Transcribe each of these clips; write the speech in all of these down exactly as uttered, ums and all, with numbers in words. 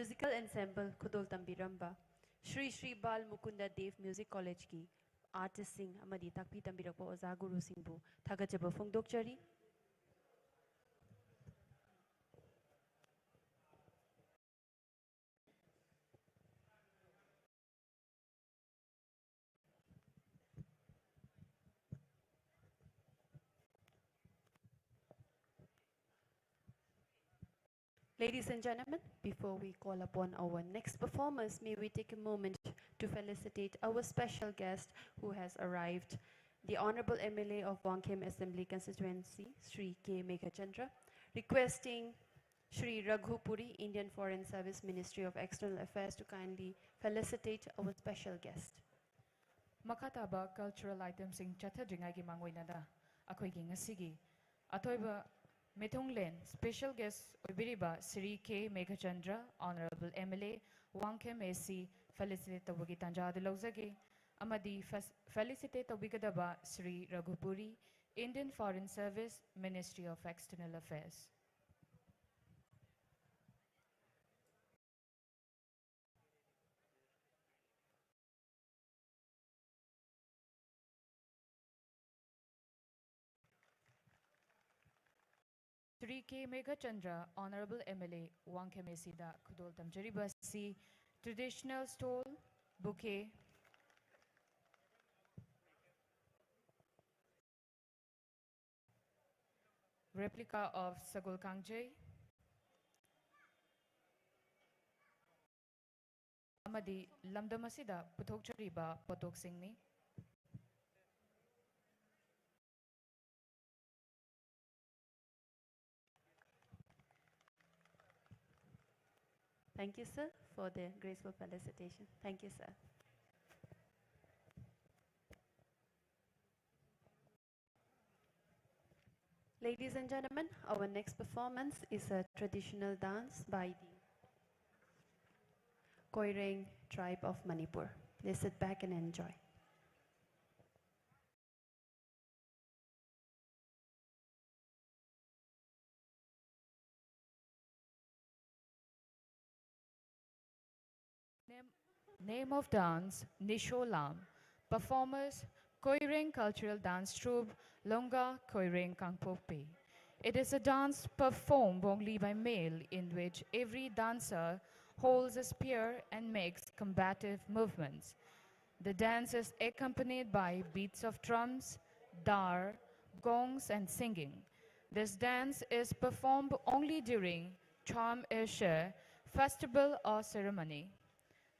Musical Ensemble ꯈꯨꯗꯣꯜ ꯇꯝꯕꯤꯔꯝꯕ ꯁ꯭ꯔꯤ ꯁ꯭ꯔꯤ ꯕꯥꯜ ꯃꯨꯀꯨꯟꯗ ꯗꯦꯕ Music Collegeꯀꯤ artistꯁꯤꯡ ꯑꯃꯗꯤ ꯇꯥꯛꯄꯤ ꯇꯝꯕꯤꯔꯛꯄ ꯑꯣꯖꯥ ꯒꯨꯔꯨꯁꯤꯡꯕꯨ ꯊꯥꯒꯠꯆꯕ ꯐꯣꯡꯗꯣꯛꯆꯔꯤ꯫ Ladies and gentlemen, before we call upon our next performers, may we take a moment to felicitate our special guest who has arrived, the Honorable M L A of Wangkhem Assembly Constituency, Shri K Meghachandra, requesting Shri Raghu Puri, Indian Foreign Service, Ministry of External Affairs, to kindly felicitate our special guest. ꯃꯈꯥ ꯇꯥꯕ cultural itemꯁꯤꯡ ꯆꯠꯊꯗ꯭ꯔꯤꯉꯩꯒꯤ ꯃꯥꯡꯑꯣꯏꯅꯗ ꯑꯩꯈꯣꯏꯒꯤ ꯉꯁꯤꯒꯤ ꯑꯊꯣꯏꯕ ꯃꯤꯊꯨꯡꯂꯦꯟ special guest ꯑꯣꯏꯕꯤꯔꯤꯕ Shri K Meghchandra, Honorable M L A, Wangkhem A C, felicitate ꯇꯧꯕꯒꯤ ꯇꯥꯟꯖꯥ ꯑꯗꯨ ꯂꯧꯖꯒꯦ꯫ ꯑꯃꯗꯤ ꯐꯦꯁ-, felicitate ꯇꯧꯕꯤꯒꯗꯕ Shri Raghupuri, Indian Foreign Service, Ministry of External Affairs. Shri K Meghchandra, Honorable M L A, Wangkhem A Cꯗ ꯈꯨꯗꯣꯜ ꯇꯝꯖꯔꯤꯕ ꯑꯁꯤ traditional stole, bouquet, replica of ꯁꯒꯣꯜ ꯀꯥꯡꯖꯩ ꯑꯃꯗꯤ ꯂꯝꯗꯝ ꯑꯁꯤꯗ ꯄꯨꯊꯣꯛꯆꯔꯤꯕ ꯄꯣꯠꯊꯣꯛꯁꯤꯡꯅꯤ꯫ Thank you, sir, for the graceful felicitation. Thank you, sir. Ladies and gentlemen, our next performance is a traditional dance by the Koireng tribe of Manipur. Please sit back and enjoy. Name of dance, Nisho Lam. Performers, Koireng Cultural Dance Troupe, Longa, Koireng, Kangpokpi. It is a dance performed only by male in which every dancer holds a spear and makes combative movements. The dance is accompanied by beats of drums, dar, gongs, and singing. This dance is performed only during Cham Eshe festival or ceremony.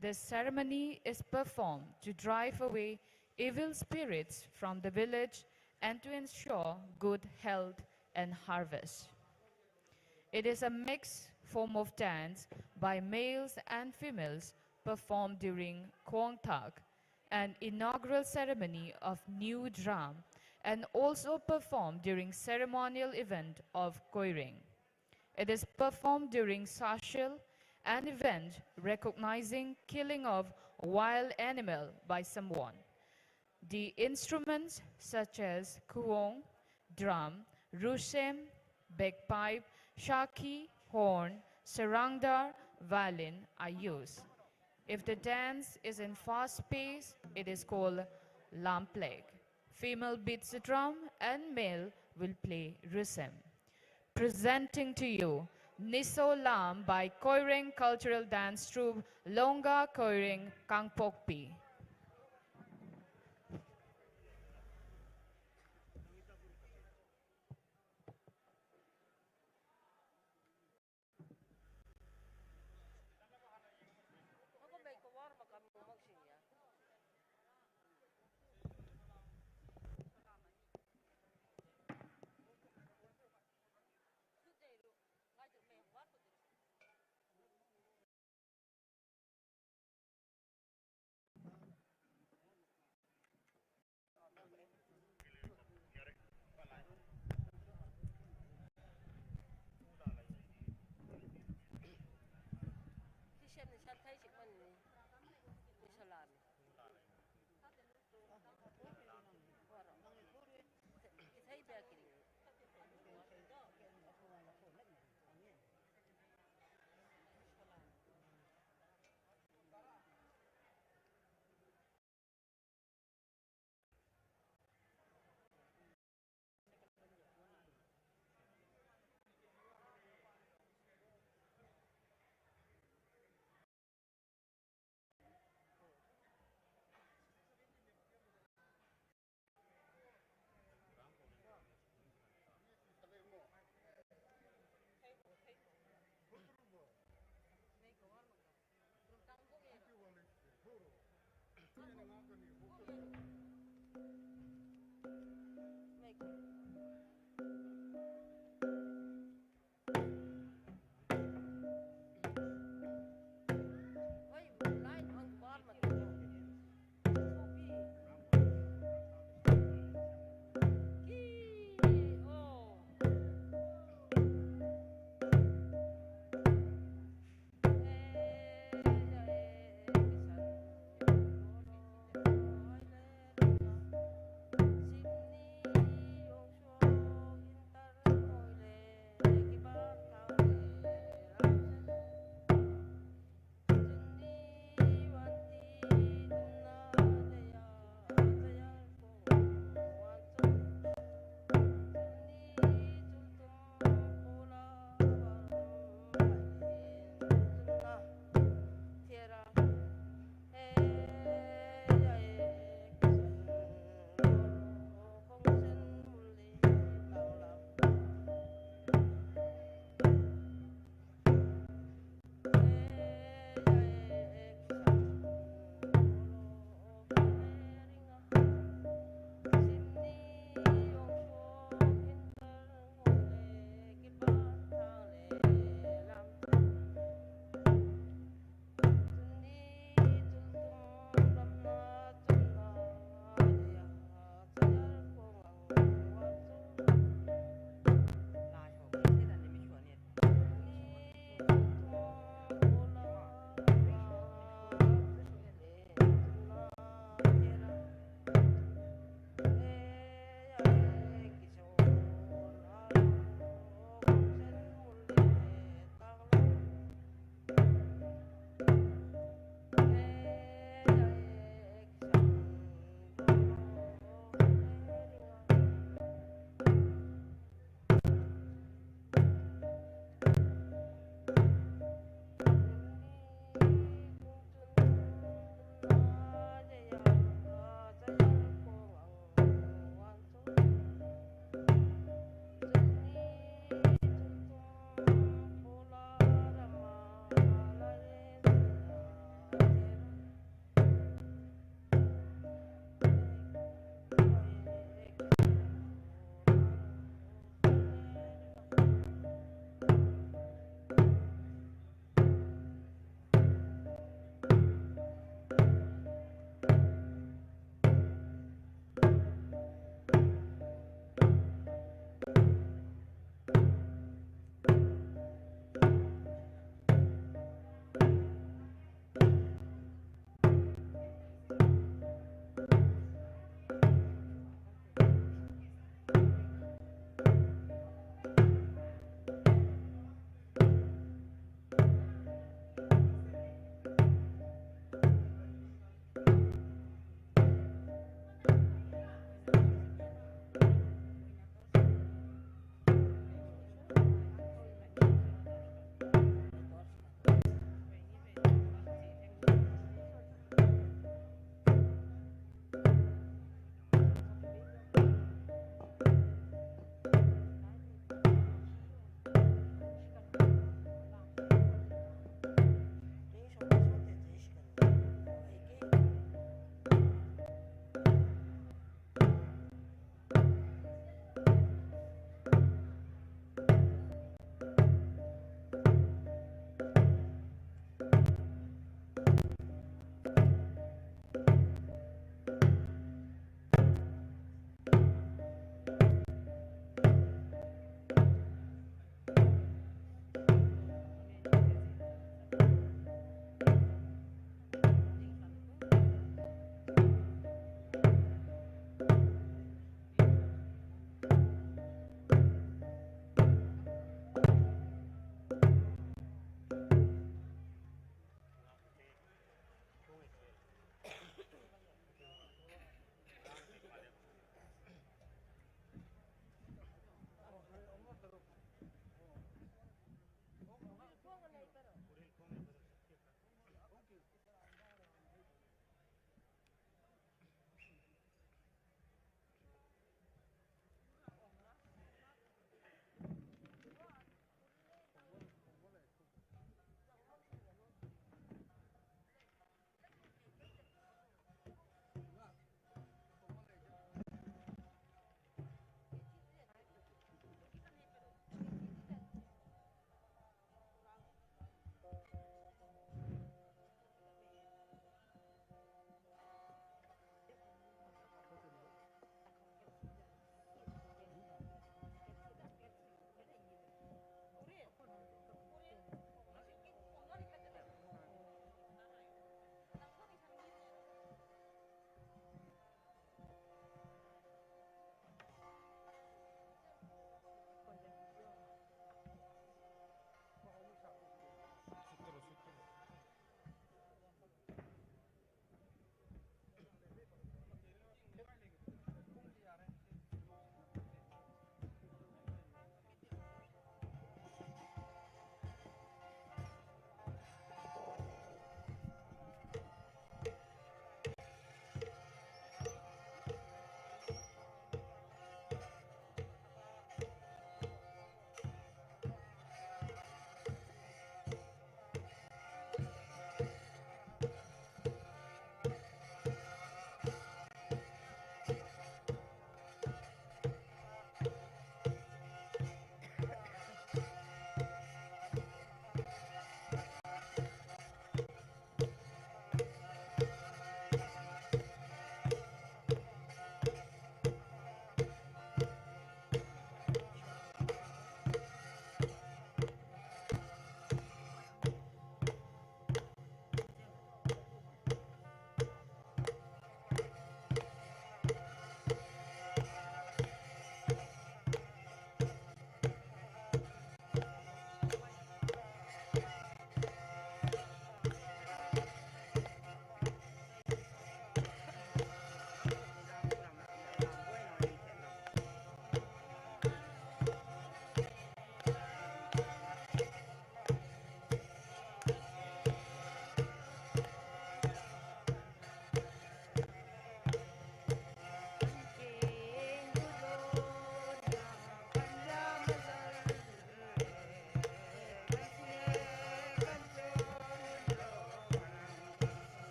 This ceremony is performed to drive away evil spirits from the village and to ensure good health and harvest. It is a mixed form of dance by males and females performed during Kuangtak, an inaugural ceremony of new drum, and also performed during ceremonial event of Koireng. It is performed during Sashil, an event recognizing killing of wild animal by someone. The instruments such as kuong, drum, rusem, bagpipe, shaki, horn, sarangdar, violin are used. If the dance is in fast pace, it is called lampleg. Female beats the drum and male will play rusem. Presenting to you Niso Lam by Koireng Cultural Dance Troupe, Longa, Koireng, Kangpokpi.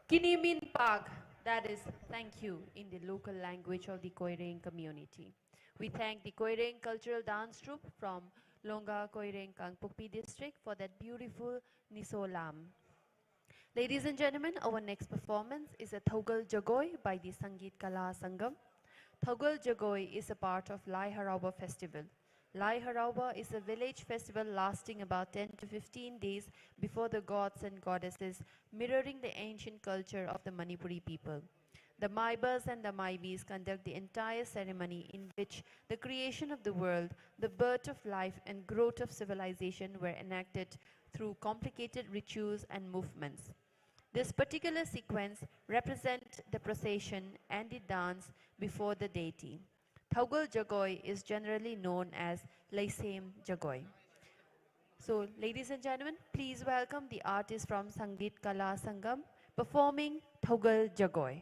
Kinimin Pak, that is thank you in the local language of the Koireng community. We thank the Koireng Cultural Dance Troupe from Longga Koireng Kangpokpi District for that beautiful Nisolam. Ladies and gentlemen, our next performance is a Thogal Jagoi by the Sangeet Kala Sangam. Thogal Jagoi is a part of Lai Haraoba festival. Lai Haraoba is a village festival lasting about ten to fifteen days before the gods and goddesses, mirroring the ancient culture of the Manipuri people. The Maibas and the Maivis conduct the entire ceremony in which the creation of the world, the birth of life, and growth of civilization were enacted through complicated rituals and movements. This particular sequence represents the procession and the dance before the deity. Thogal Jagoi is generally known as Leisem Jagoi. So, ladies and gentlemen, please welcome the artist from Sangeet Kala Sangam performing Thogal Jagoi.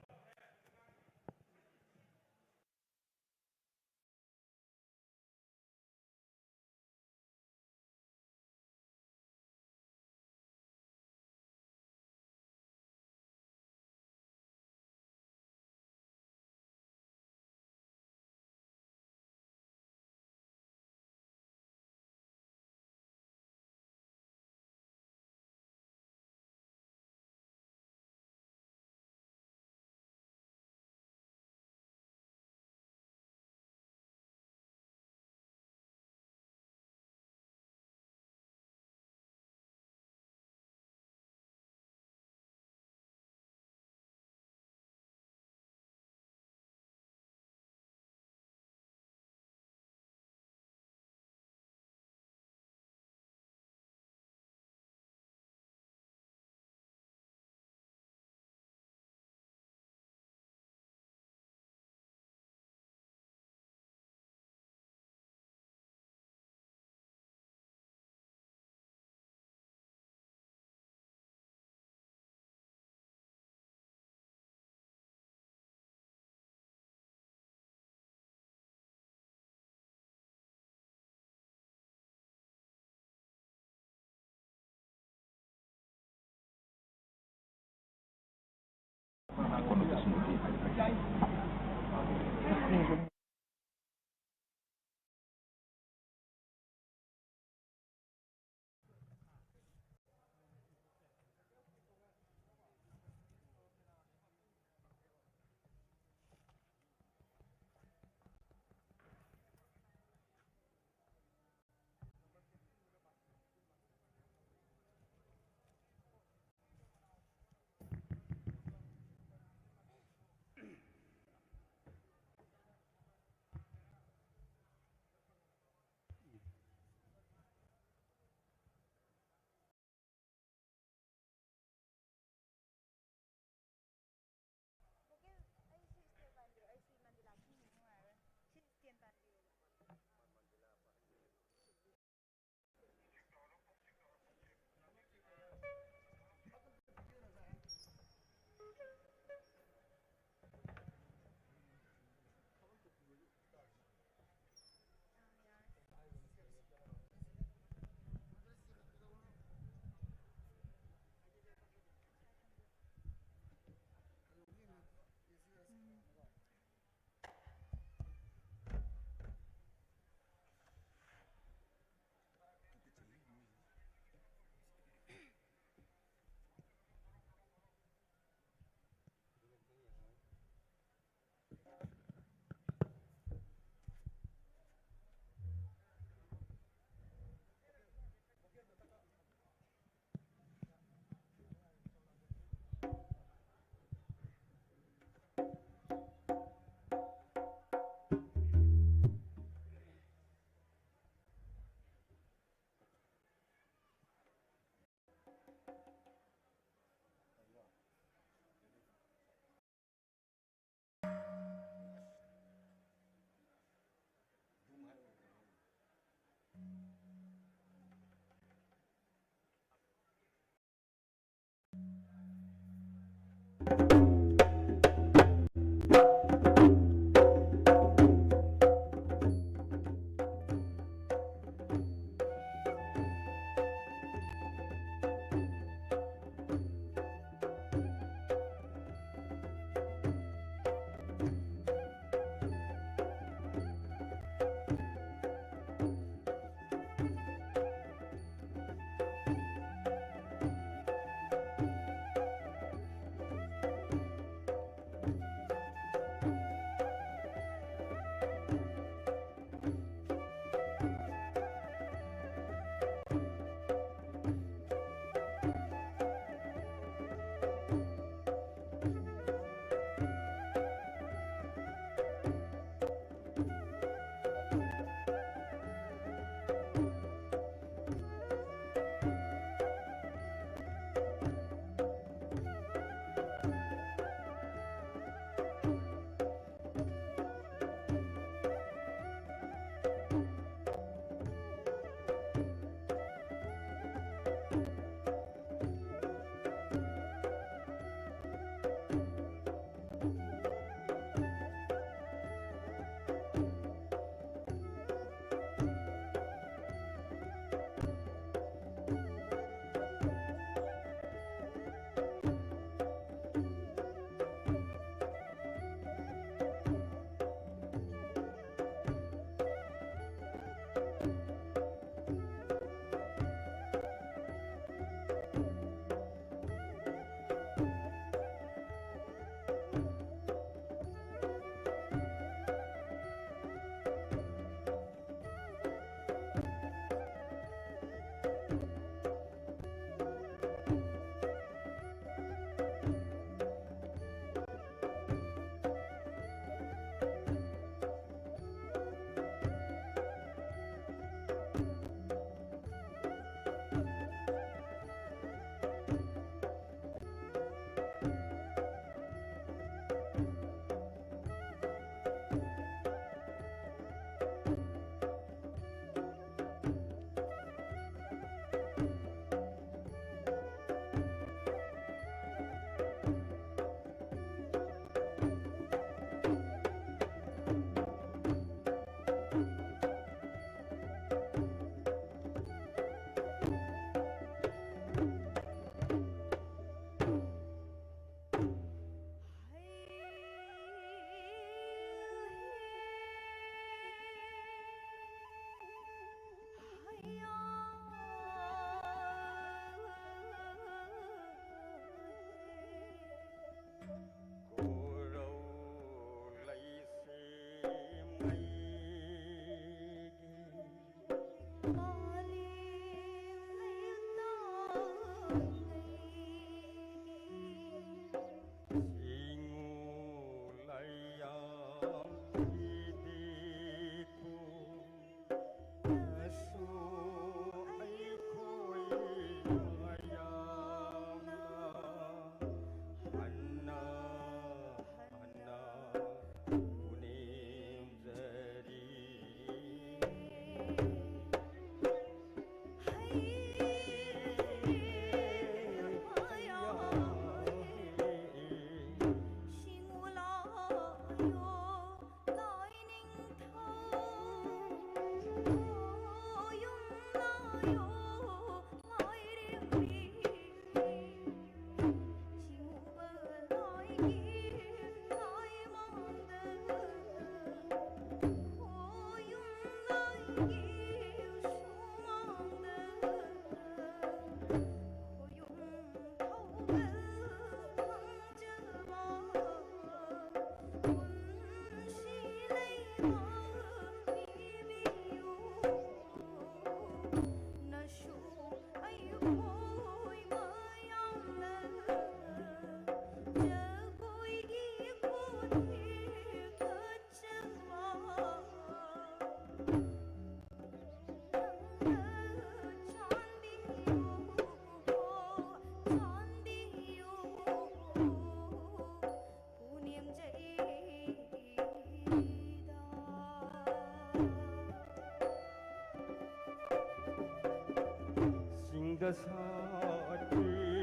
ꯁꯥꯊꯤꯅꯤꯡꯂꯩ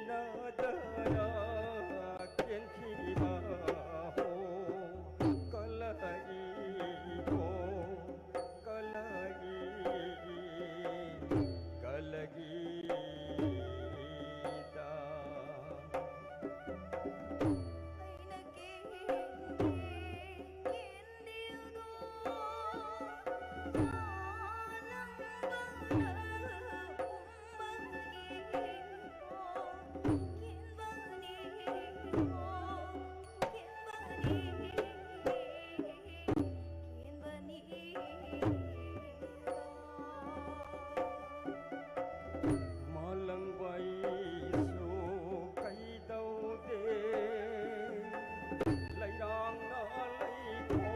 ꯁꯤꯅꯗꯅ ꯀꯦꯟꯈꯤꯕ ꯍꯣ ꯀꯂꯛꯏ ꯍꯣ ꯀꯂꯛꯏ ꯀꯂꯛꯏꯗ꯫ ꯃꯥꯂꯪꯕꯩꯁꯨ ꯀꯩꯗꯧꯗꯦ ꯂꯩꯔꯥꯡꯅ ꯂꯩꯈꯣ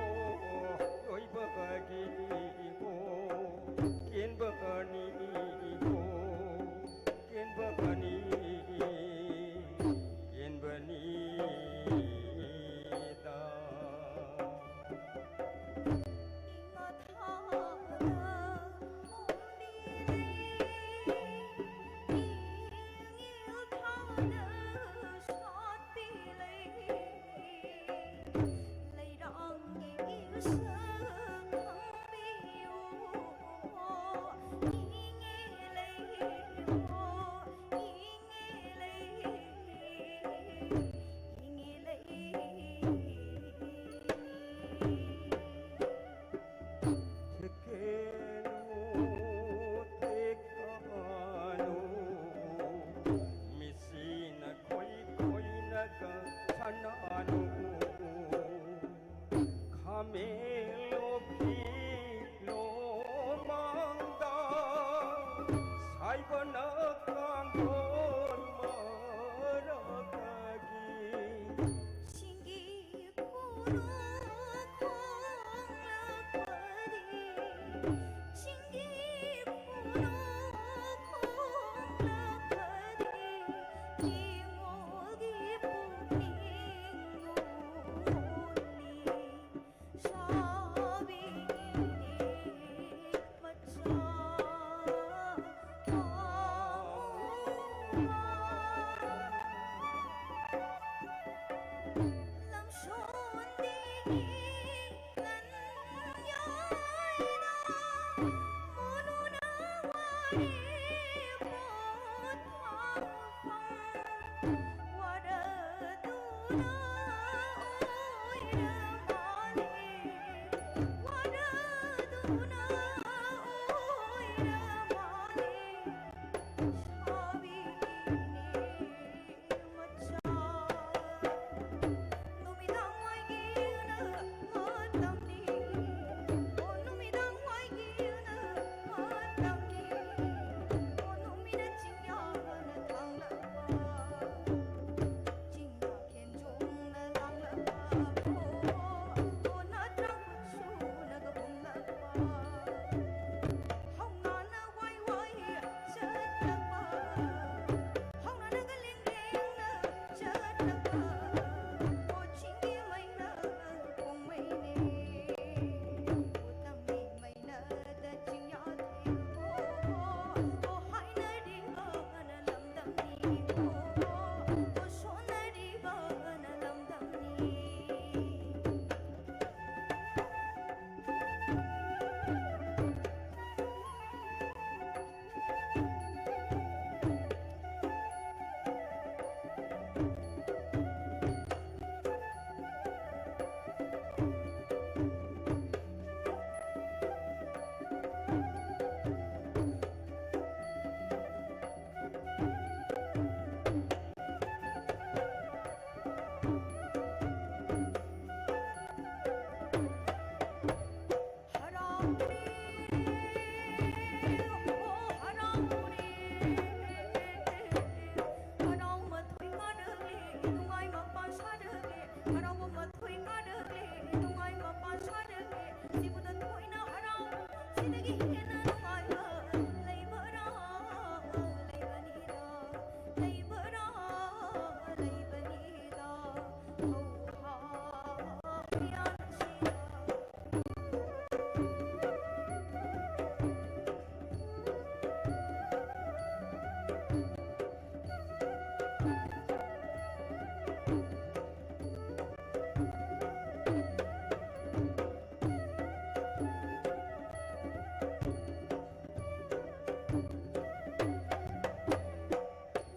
ꯂꯣꯏꯕꯒꯤ ꯍꯣ ꯀꯦꯟꯕꯅꯤ ꯍꯣ ꯀꯦꯟꯕꯅꯤ ꯀꯦꯟꯕꯅꯤꯗ꯫ ꯊꯦꯛꯀꯦꯅꯨ, ꯊꯦꯛꯀꯅꯨ, ꯃꯤꯠꯁꯤꯅ ꯈꯣꯏ ꯈꯣꯏꯅꯒ ꯁꯥꯟꯅꯅꯨ꯫ ꯈꯥꯃꯦꯟ ꯂꯣꯛꯈꯤ ꯂꯣꯃꯥꯡꯗ ꯁꯥꯏꯕꯅ ꯀꯥꯡꯊꯣꯟ ꯃꯔꯛꯇꯒꯤ ꯁꯤꯡꯒꯤ ꯈꯣꯡꯂꯛꯄꯗꯤ, ꯁꯤꯡꯒꯤ ꯈꯣꯡꯂꯛꯄꯗꯤ, ꯅꯤꯡꯉꯣꯜꯒꯤ ꯄꯨꯛꯅꯤꯡ ꯍꯨꯅꯤ꯫ ꯁꯥꯕꯤꯅꯤ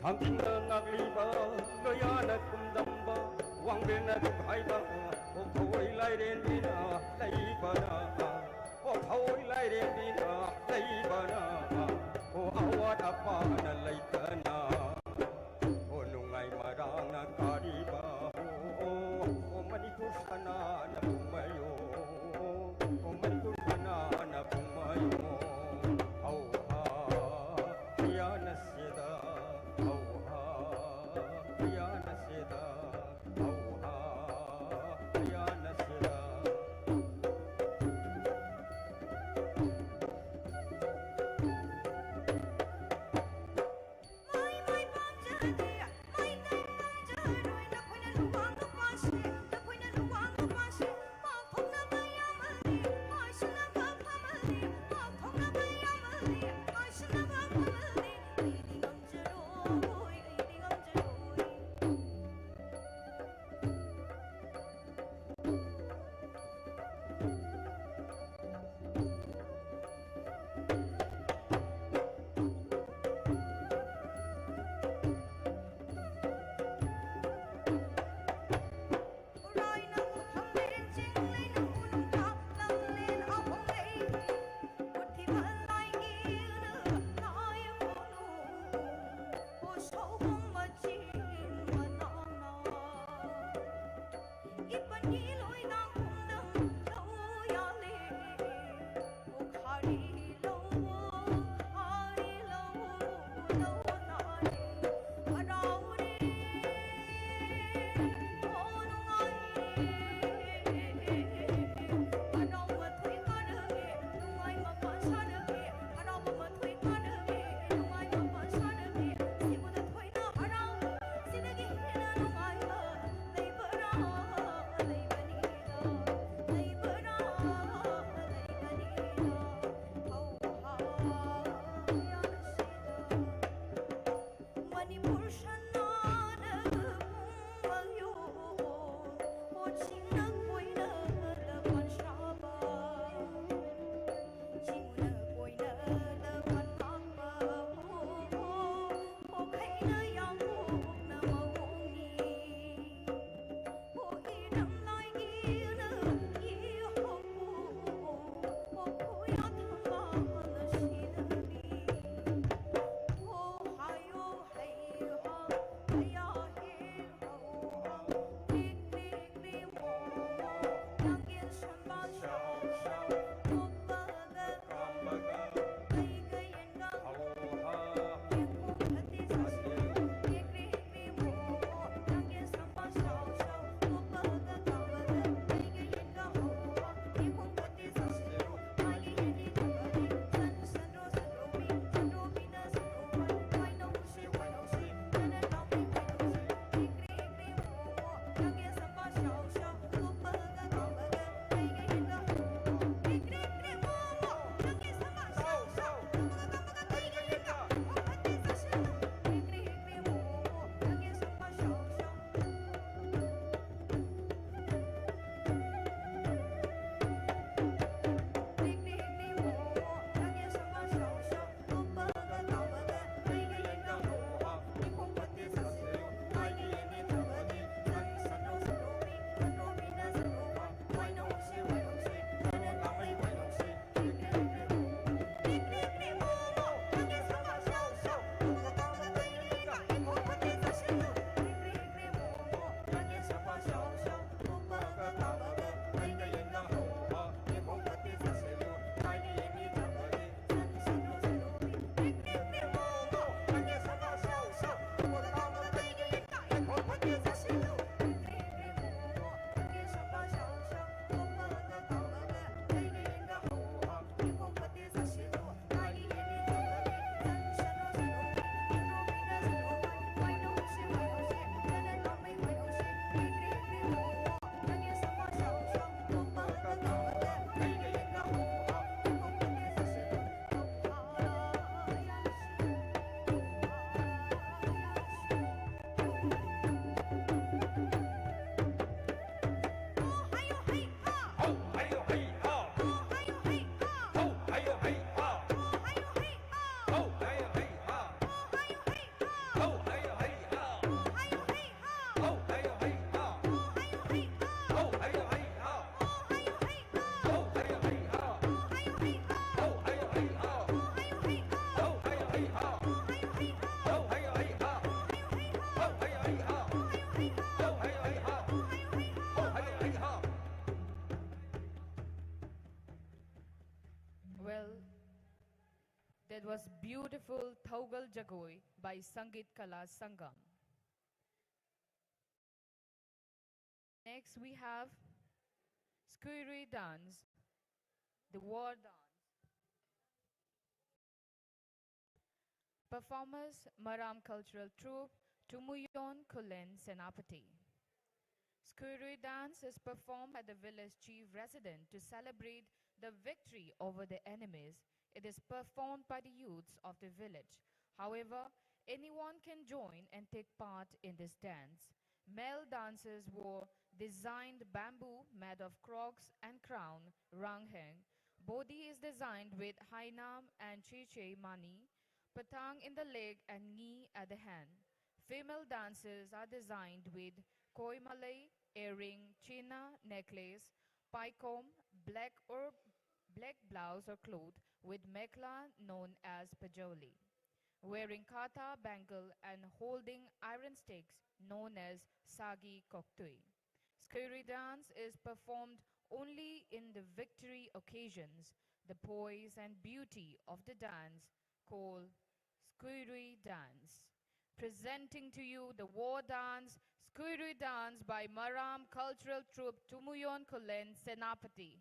ꯊꯥꯡꯖꯤꯡꯅ ꯉꯥꯛꯂꯤꯕ ꯂꯣꯌꯥꯅ ꯈꯨꯝꯗꯝꯕ ꯋꯥꯡꯕ꯭ꯔꯦꯟꯅ ꯊꯨꯒꯥꯏꯕ ꯑꯣ ꯈꯧꯋꯩ ꯂꯥꯏꯔꯦꯟꯕꯤꯅ ꯂꯩꯕꯅ ꯑꯣ ꯈꯧꯋꯩ ꯂꯥꯏꯔꯦꯟꯕꯤꯅ ꯂꯩꯕꯅ ꯑꯣ ꯑꯋꯥꯠ ꯑꯄꯥꯅ was beautiful Thougal Jagoi by Sangeet Kala Sangam. Next, we have Skuirui dance, the war dance. Performers, Maram Cultural Troupe, Tumuyon, Khullen, Senapati. Skuirui dance is performed by the village chief resident to celebrate the victory over the enemies. It is performed by the youths of the village. However, anyone can join and take part in this dance. Male dancers wore designed bamboo made of crocs and crown, rangheng. Body is designed with hainam and chiche mani, patang in the leg and ngi at the hand. Female dancers are designed with koimalei, earring, china, necklace, paikom, black or black blouse or cloth with mekhla known as pajoli, wearing kata bangle and holding iron sticks known as sagi koktui. Skuirui dance is performed only in the victory occasions. The poise and beauty of the dance called Skuirui dance. Presenting to you the war dance, Skuirui dance by Maram Cultural Troupe, Tumuyon, Khullen, Senapati.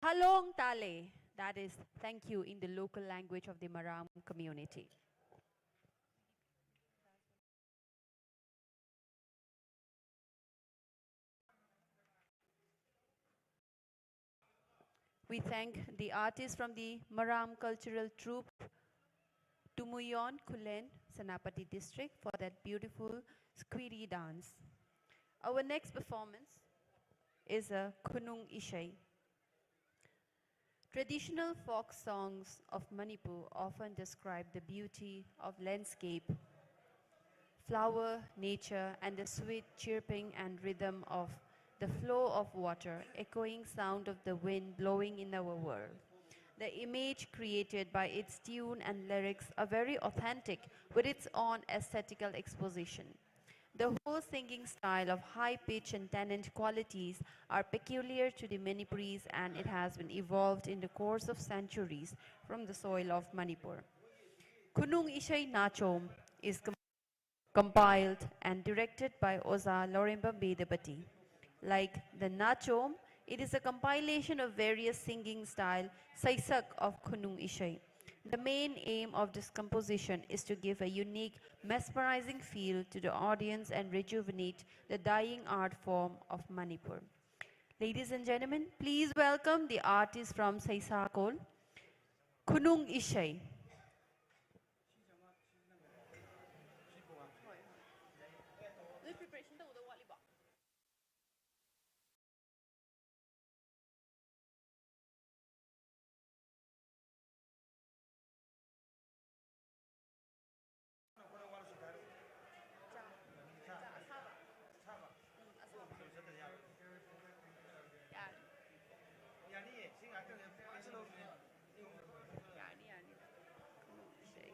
Halong Tale, that is thank you in the local language of the Maram community. We thank the artists from the Maram Cultural Troupe, Tumuyon Khullen, Senapati District, for that beautiful Squiri dance. Our next performance is a Khunung Ishai. Traditional folk songs of Manipur often describe the beauty of landscape, flower, nature, and the sweet chirping and rhythm of the flow of water, echoing sound of the wind blowing in our world. The image created by its tune and lyrics are very authentic with its own aesthetical exposition. The whole singing style of high pitch and tenant qualities are peculiar to the Manipuris, and it has been evolved in the course of centuries from the soil of Manipur. Khunung Ishai Nachom is com- compiled and directed by Oza Loremba Bedapati. Like the Nachom, it is a compilation of various singing style, Saisak of Khunung Ishai. The main aim of this composition is to give a unique, mesmerizing feel to the audience and rejuvenate the dying art form of Manipur. Ladies and gentlemen, please welcome the artist from Saisakol, Khunung Ishai. ꯅꯣꯏ preparation ꯇꯧꯒꯗꯕ ꯋꯥꯠꯂꯤꯕꯣ? ꯆꯥ, ꯆꯥ ꯑꯁꯥꯕ? ꯎꯝ, ꯑꯁꯥꯕ꯫ ꯌꯥꯔꯦ꯫ ꯌꯥꯅꯤꯌꯦ, ꯁꯤ ꯉꯥꯛꯇꯪ ꯌꯥꯅꯤ, ꯌꯥꯅꯤ꯫ ꯁꯦ꯫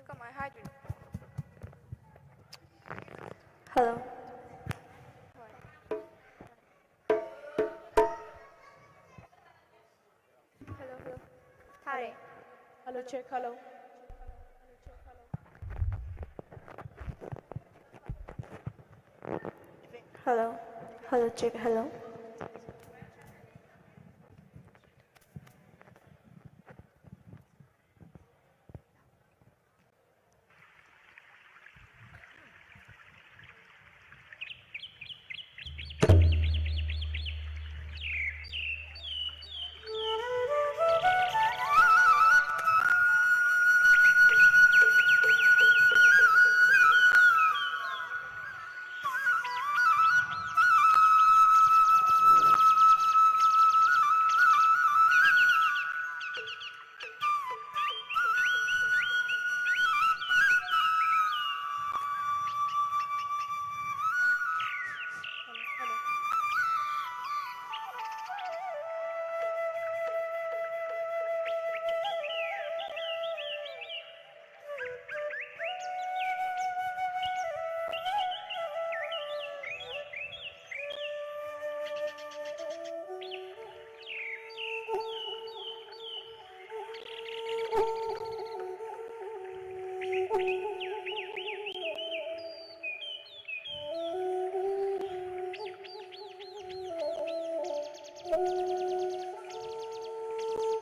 ꯀꯃꯥꯏ ꯍꯥꯏꯗꯣꯏꯅꯣ? Hello. Hello, hello. Hi. Hello, check, hello. Hello. Hello, check, hello.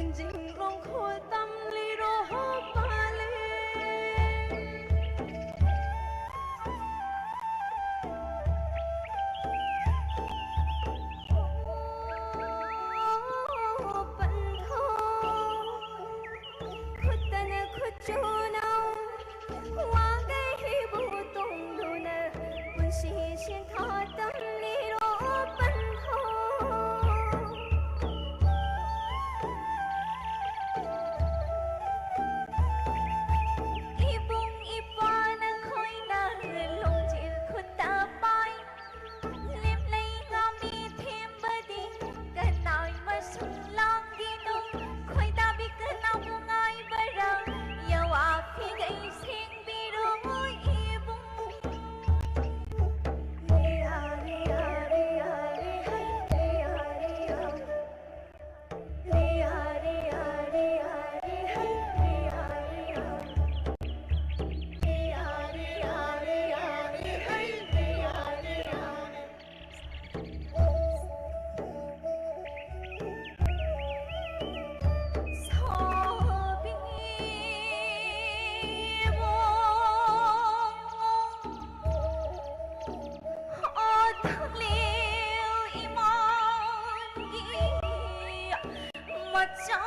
ꯏꯟꯖꯤꯡ ꯂꯣꯡꯈꯣꯜ ꯇꯝꯂꯤꯔꯣ Pale. ꯄꯟꯊꯣ ꯈꯨꯠꯇꯅ ꯈꯨꯠꯆꯨꯅꯧ ꯋꯥꯈꯩꯕꯨ ꯇꯣꯡꯗꯨꯅ ꯄꯨꯟꯁꯤ ꯁꯦꯟꯊꯥ ꯇꯝꯂꯤꯔꯣ ꯄꯟꯊꯣ꯫ ꯏꯕꯨꯡ ꯏꯄ꯭ꯋꯥ ꯅꯈꯣꯏꯅ ꯂꯣꯡꯖꯦꯜ ꯈꯨꯠꯇ ꯄꯥꯏ꯫ ꯂꯦꯝꯂꯩ ꯉꯥꯃꯤ ꯊꯦꯝꯕꯗꯤ ꯀꯅꯥꯏ ꯃꯁꯨꯡ ꯂꯥꯡꯒꯤꯅꯣ? ꯈꯣꯏꯗꯥꯕꯤ ꯀꯅꯥꯕꯨ ꯉꯥꯏꯕꯔꯥ? ꯌꯋꯥ ꯐꯤꯒꯩ ꯁꯦꯡꯕꯤꯔꯣ ꯏꯕꯨꯡ꯫ ꯔꯤꯌꯥ, ꯔꯤꯌꯥ, ꯔꯤꯌꯥ, ꯔꯤ, ꯍꯩ, ꯔꯤꯌꯥ, ꯔꯤꯌꯥ꯫ ꯃꯆꯥꯁꯨ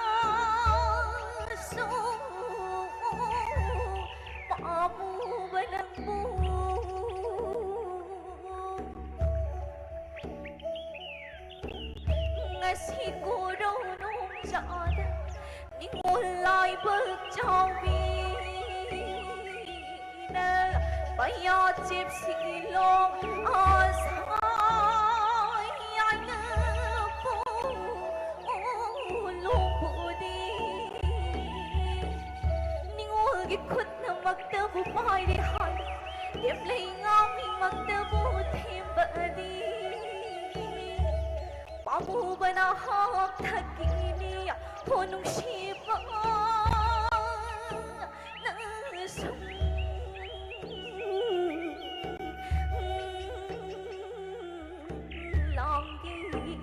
ꯄꯥꯝꯃꯨꯕ ꯅꯪꯕꯨ꯫ ꯉꯁꯤ ꯀꯣꯔꯧ ꯅꯣꯡꯖꯥꯗ ꯅꯤꯡꯉꯣꯜ ꯂꯥꯏꯕꯛ ꯆꯥꯎꯕꯤ꯫ ꯅ ꯄꯩꯌꯥ ꯆꯦꯞꯁꯤꯂꯣ ꯑꯁꯥ ꯌꯥꯏꯅꯕꯨ ꯂꯣꯡꯕꯨꯗꯤ ꯅꯤꯡꯉꯣꯜꯒꯤ ꯈꯨꯠꯅꯃꯛꯇꯕꯨ ꯄꯥꯏꯔꯦ ꯍꯥꯏ꯫ ꯂꯦꯝꯂꯩ ꯉꯥꯃꯤꯃꯛꯇꯕꯨ ꯊꯦꯝꯕꯗꯤ ꯄꯥꯝꯃꯨꯕꯅ ꯍꯥꯞꯊꯛꯀꯤꯅꯤ꯫ ꯍꯣ ꯅꯨꯡꯁꯤꯕ ꯅꯪ ꯁꯨꯝ ꯂꯥꯡꯒꯤꯅꯤ꯫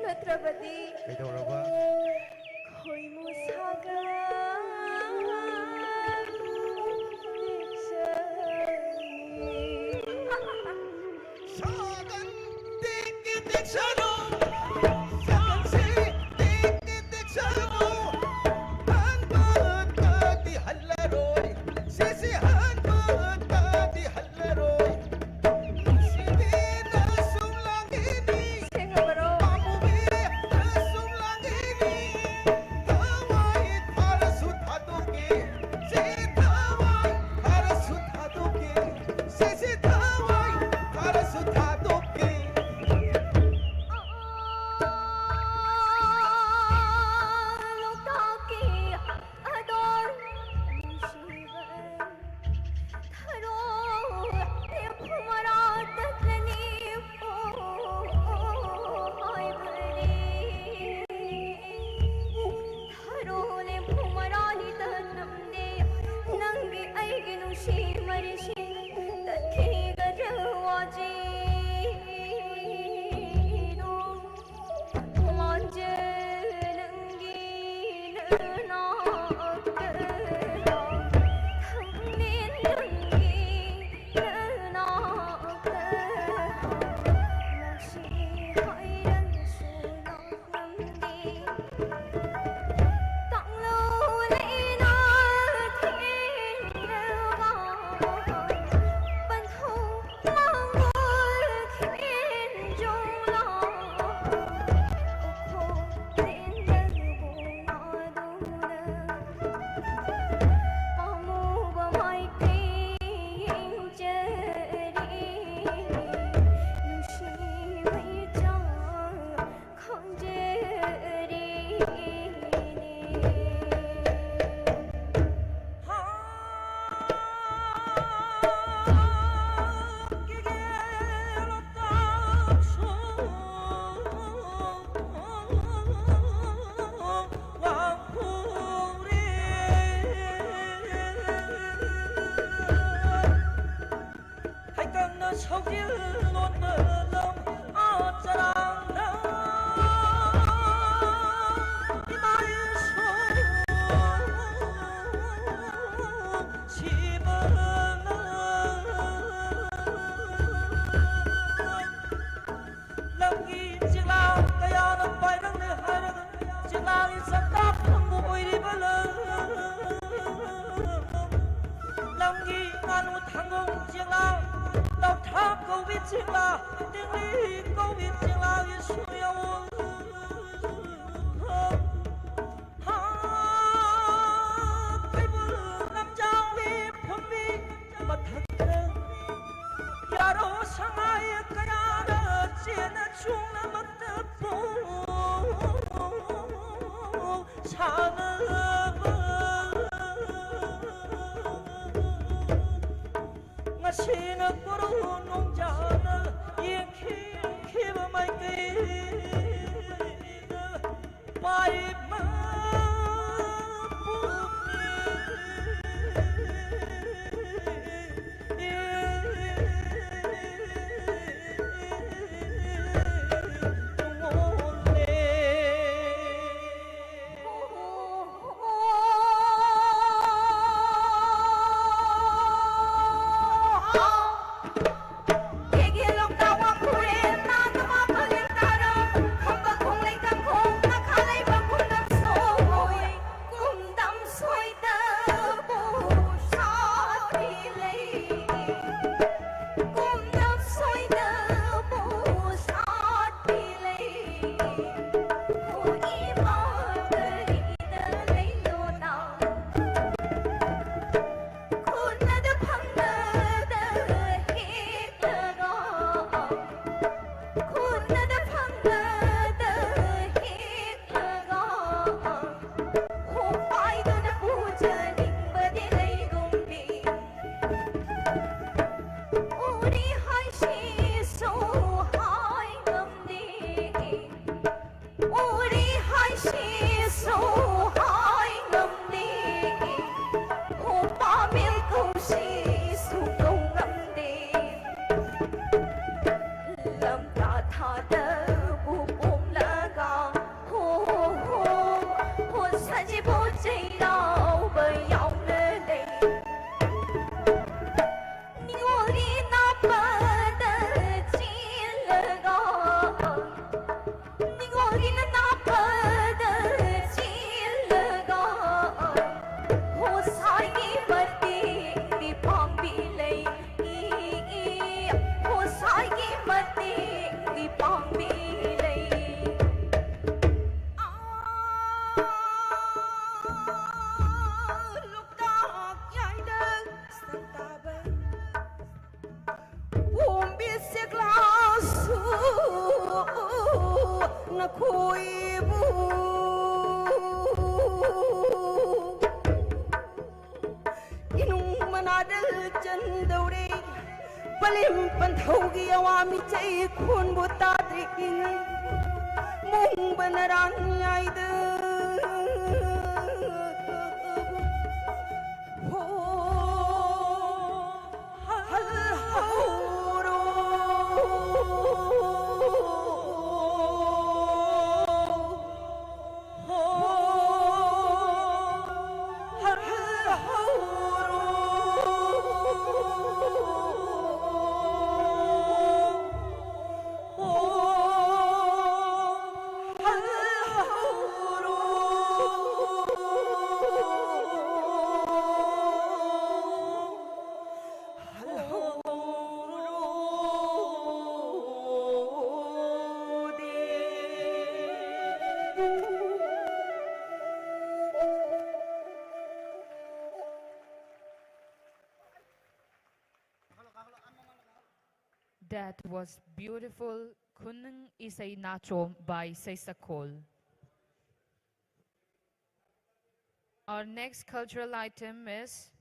ꯅꯠꯇ꯭ꯔꯕꯗꯤ ꯀꯩꯗꯧꯔꯕ? ꯈꯣꯏꯃꯨ ꯁꯥꯒ ꯁꯥꯒꯟ ꯇꯦꯛ ꯇꯦꯛ ꯇꯦꯛꯁꯅꯨ, ꯁꯥꯒꯟꯁꯦ ꯇꯦꯛ ꯇꯦꯛ ꯇꯦꯛꯁꯅꯨ, ꯍꯟꯕ ꯀꯗꯤ ꯍꯜꯂꯔꯣꯏ, ꯁꯤꯁꯤ ꯍꯟꯕ ꯀꯗꯤ ꯍꯜꯂꯔꯣꯏ꯫ ꯅꯨꯡꯁꯤꯕꯤ ꯅꯁꯨꯝ ꯂꯥꯡꯒꯤꯅꯤ, ꯁꯦꯡꯉꯕꯔꯣ? ꯄꯥꯝꯃꯨꯕꯤ ꯅꯁꯨꯝ ꯂꯥꯡꯒꯤꯅꯤ, ꯊꯋꯥꯏ ꯐꯥꯔꯁꯨ ꯊꯥꯗꯣꯛꯀꯦ, ꯁꯤ ꯊꯋꯥꯏ ꯐꯥꯔꯁꯨ ꯊꯥꯗꯣꯛꯀꯦ, ꯁꯤꯁꯤ ꯊꯋꯥꯏ ꯐꯥꯔꯁꯨ ꯊꯥꯗꯣꯛꯀꯦ꯫ ꯂꯣꯛꯇꯥꯛꯀꯤ ꯑꯗꯣꯟ ꯅꯨꯡꯁꯤꯕ ꯊꯔꯣ ꯂꯦꯝꯐꯨ ꯃꯔꯥ ꯇꯠꯂꯅꯤ ꯍꯥꯏꯕꯅꯤ꯫ ꯊꯔꯣ ꯂꯦꯝꯐꯨ ꯃꯔꯥ ꯂꯤꯇ ꯅꯝꯗꯦ ꯅꯪꯒꯤ ꯑꯩꯒꯤ ꯅꯨꯡꯁꯤ ꯃꯔꯤꯁꯤꯡ ꯇꯠꯈꯤꯒꯗ꯭ꯔ ꯋꯥꯖꯤꯅꯣ? ꯃꯥꯟꯖ ꯅꯪꯒꯤ ꯅꯅꯥꯛꯇ ꯊꯝꯅꯤꯟ ꯅꯪꯒꯤ ꯅꯅꯥꯛꯇ ꯅꯨꯡꯁꯤ ꯍꯥꯏꯔꯁꯨ ꯂꯥꯛꯂꯝꯗꯦ꯫ ꯇꯥꯡꯂꯧ ꯂꯩꯅ ꯊꯦꯡꯂꯒ ꯄꯟꯊꯧ ꯃꯥꯡꯒꯣꯜ ꯈꯦꯟꯖꯣꯡꯂꯥ ꯎꯈꯣꯡ ꯂꯦꯟꯗꯕꯨ ꯉꯥꯗꯨ ꯆꯤꯡꯂꯥ, ꯇꯤꯡꯂꯤ ꯀꯧꯏ ꯆꯤꯡꯂꯥꯒꯤ ꯁꯨꯡꯌꯧ꯫ ꯍꯥ, ꯀꯩꯕꯨꯜ ꯂꯝꯖꯥꯎꯒꯤ ꯐꯨꯝꯕꯤ ꯃꯊꯛꯇ ꯌꯥꯔꯣ ꯁꯉꯥꯏ ꯀꯌꯥꯅ ꯆꯦꯟꯅ ꯆꯣꯡꯅꯃꯛꯇ ꯄꯣꯡ ꯁꯥꯟꯅꯕ꯫ ꯉꯁꯤꯅ ꯀꯣꯔꯧ ꯅꯣꯡꯖꯥꯅ ꯌꯦꯡꯈꯤꯕ ꯃꯥꯏꯀꯩꯗ ꯄꯥꯏꯕ ꯄꯣꯛꯏ꯫ ꯅꯈꯣꯏꯕꯨ ꯏꯅꯨꯡ ꯃꯅꯥꯗꯜ ꯆꯟꯗꯧꯔꯦ꯫ ꯄꯂꯦꯝ ꯄꯟꯊꯧꯒꯤ ꯑꯋꯥ ꯃꯤꯆꯩ ꯈꯣꯟꯕꯨ ꯇꯥꯗ꯭ꯔꯤꯉꯩ ꯃꯨꯡꯕ ꯅꯔꯥꯟ ꯌꯥꯏꯗ ꯍꯣ ꯍꯜꯍꯧꯔꯣ꯫ ꯍꯣ ꯍꯜꯍꯧꯔꯣ꯫ ꯍꯣ ꯍꯜꯍꯧꯔꯣ꯫ That was beautiful Khunung Isai Nacho by Seisakhol. Our next cultural item is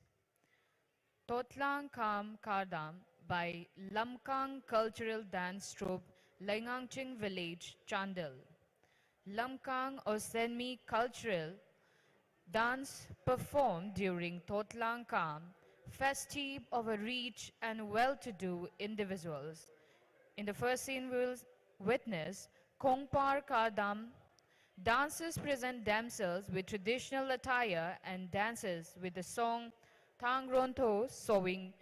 Totlang Kam Kardam by Lamkang Cultural Dance Troupe, Laingangching Village, Chandel. Lamkang or Senmi cultural dance performed during Totlang Kam, festive of a rich and well-to-do individuals. In the first scene, we will witness Kongpar Kardam. Dancers present themselves with traditional attire and dances with the song Thang Rontho, showing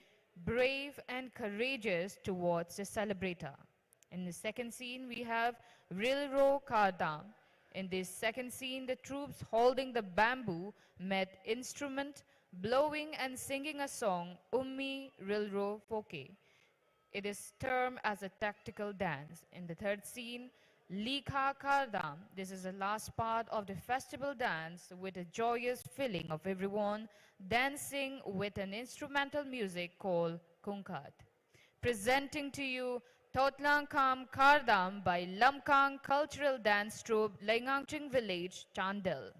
brave and courageous towards the celebrator. In the second scene, we have Rilro Kardam. In this second scene, the troops holding the bamboo met instrument, blowing and singing a song, Ummi Rilro Foke. It is termed as a tactical dance. In the third scene, Likha Kardam. This is the last part of the festival dance with a joyous feeling of everyone dancing with an instrumental music called Kungkat. Presenting to you Thotlangkham Khardam by Lamkang Cultural Dance Troupe, Leingangching Village, Chandel.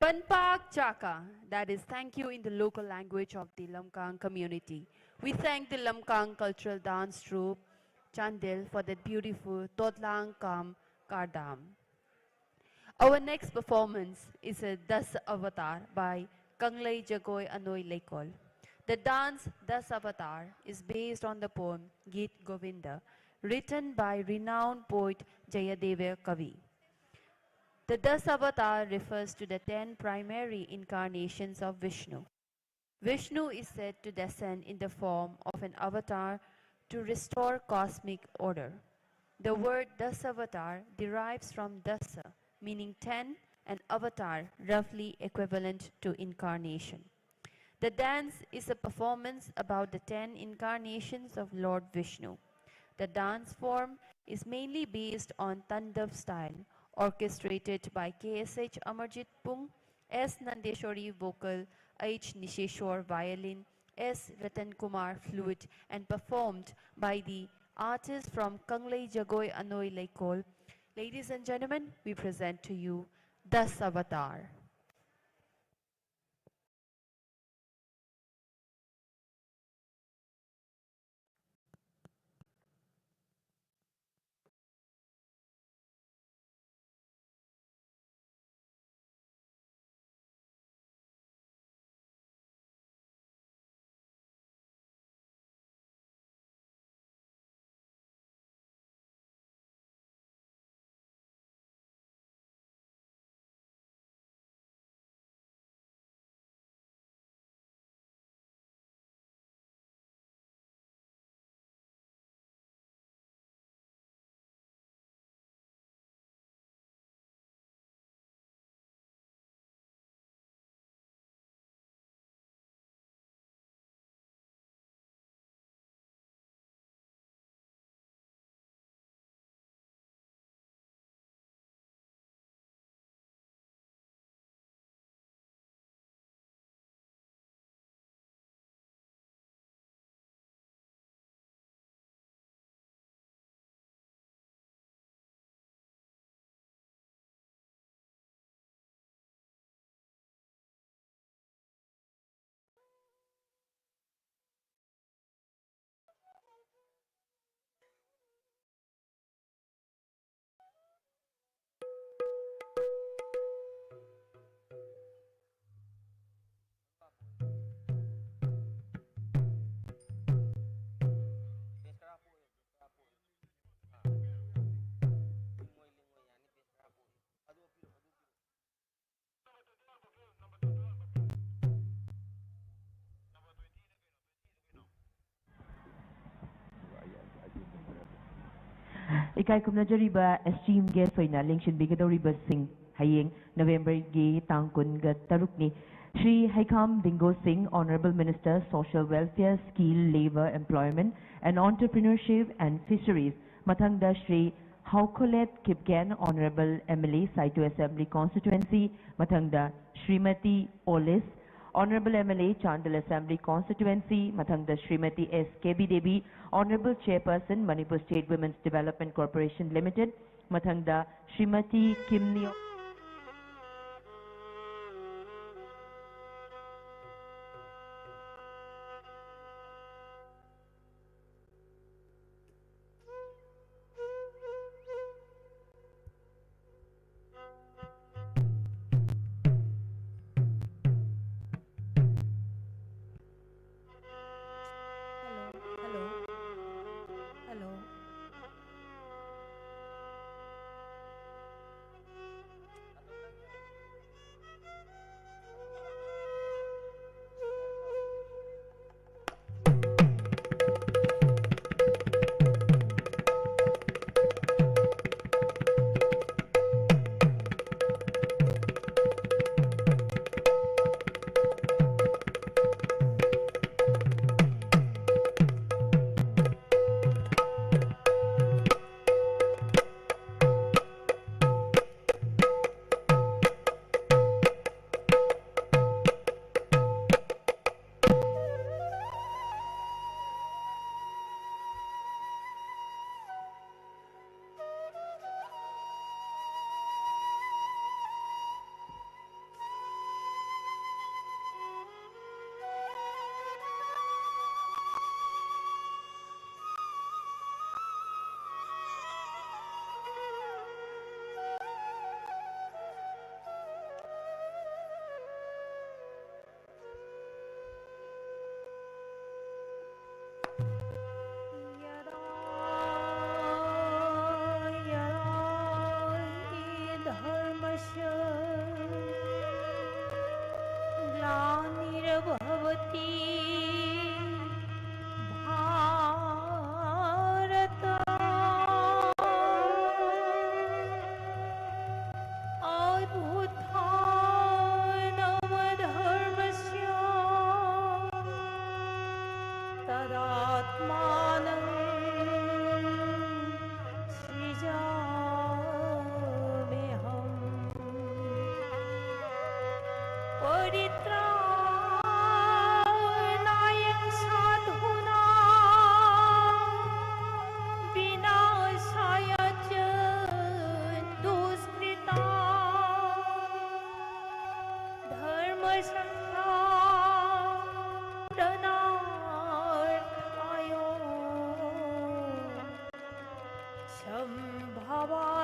Panpak Chaka, that is thank you in the local language of the Lamkang community. We thank the Lamkang Cultural Dance Troupe, Chandel, for that beautiful Todlang Kam Kardam. Our next performance is a Das Avatar by Kanglei Jagoi Anoi Leikol. The dance Das Avatar is based on the poem Geet Govinda, written by renowned poet Jayadeva Kavi. The Das Avatar refers to the ten primary incarnations of Vishnu. Vishnu is said to descend in the form of an avatar to restore cosmic order. The word Dasavatar derives from Dasa, meaning ten, and Avatar, roughly equivalent to incarnation. The dance is a performance about the ten incarnations of Lord Vishnu. The dance form is mainly based on Tandav style, orchestrated by K S H Amarjit Pung, S Nandeshwari vocal, H Nisheshwar violin, S Ratan Kumar flute, and performed by the artists from Kanglei Jagoi Anoi Leikol. Ladies and gentlemen, we present to you Das Avatar. ꯏꯀꯥꯏ ꯈꯨꯝꯅꯖꯔꯤꯕ esteemed guest ꯑꯣꯏꯅ ꯂꯦꯡꯁꯤꯟꯕꯤꯒꯗꯧꯔꯤꯕꯁꯤꯡ, ꯍꯌꯦꯡ ꯅꯕꯦꯝꯕꯔꯒꯤ ꯇꯥꯡ ꯀꯨꯟꯒ ꯇꯔꯨꯛꯅꯤ, ꯁ꯭ꯔꯤ ꯍꯩꯈꯥꯝ ꯗꯤꯡꯒꯣ ꯁꯤꯡ, Honourable Minister, Social Welfare, Skill, Labour, Employment and Entrepreneurship and Fisheries, ꯃꯊꯪꯗ Shri ꯍꯥꯎꯈꯣꯂꯦꯠ ꯈꯤꯞꯒꯦꯟ, Honourable MLA, ꯁꯥꯏꯇꯣ Assembly Constituency, ꯃꯊꯪꯗ Shrimati ꯑꯣꯂꯤꯁ, Honourable MLA, Chandel Assembly Constituency, ꯃꯊꯪꯗ ꯁ꯭ꯔꯤꯃꯇꯤ ꯑꯦꯁ ꯀꯦꯕꯤ Devi, Honourable Chairperson, Manipur State Women's Development Corporation Limited, ꯃꯊꯪꯗ ꯁ꯭ꯔꯤꯃꯇꯤ ꯀꯤꯝꯅꯤ꯫ Hello, hello, hello.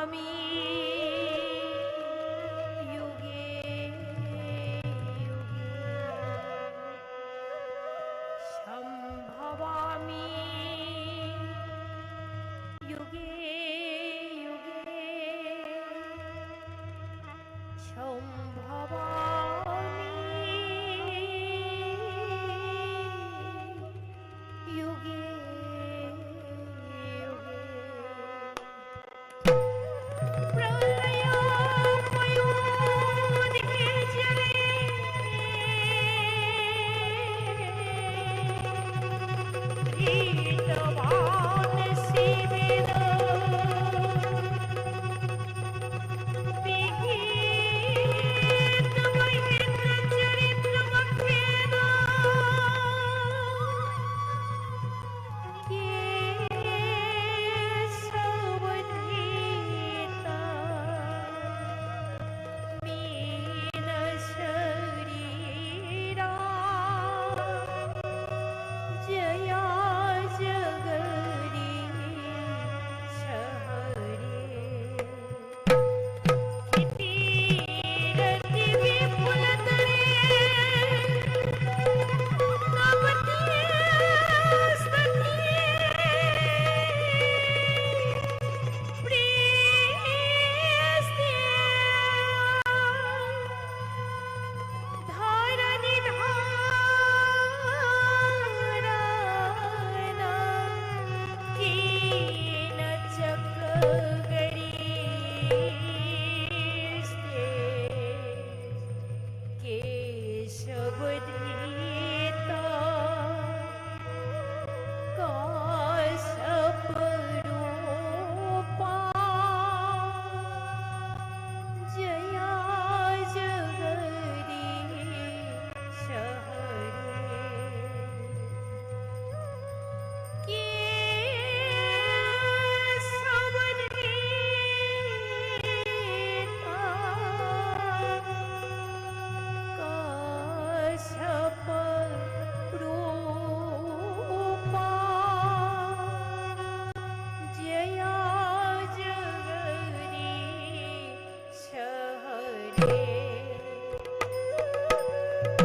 युगे युगे सम्भवामि। युगे युगे सम्भवामि। युगे युगे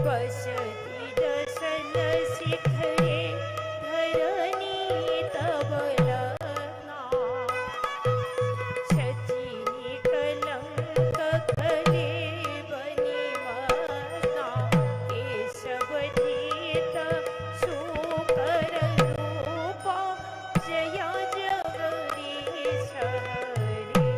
वसति दशनशिखरे धरणी तव ललना। शचि निकलंक कलेवर निमलना। केशवधीत सूकर रूपा जया जगदीश हरे।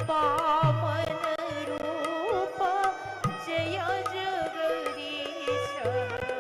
पावन रूप जय जगदीश हरे।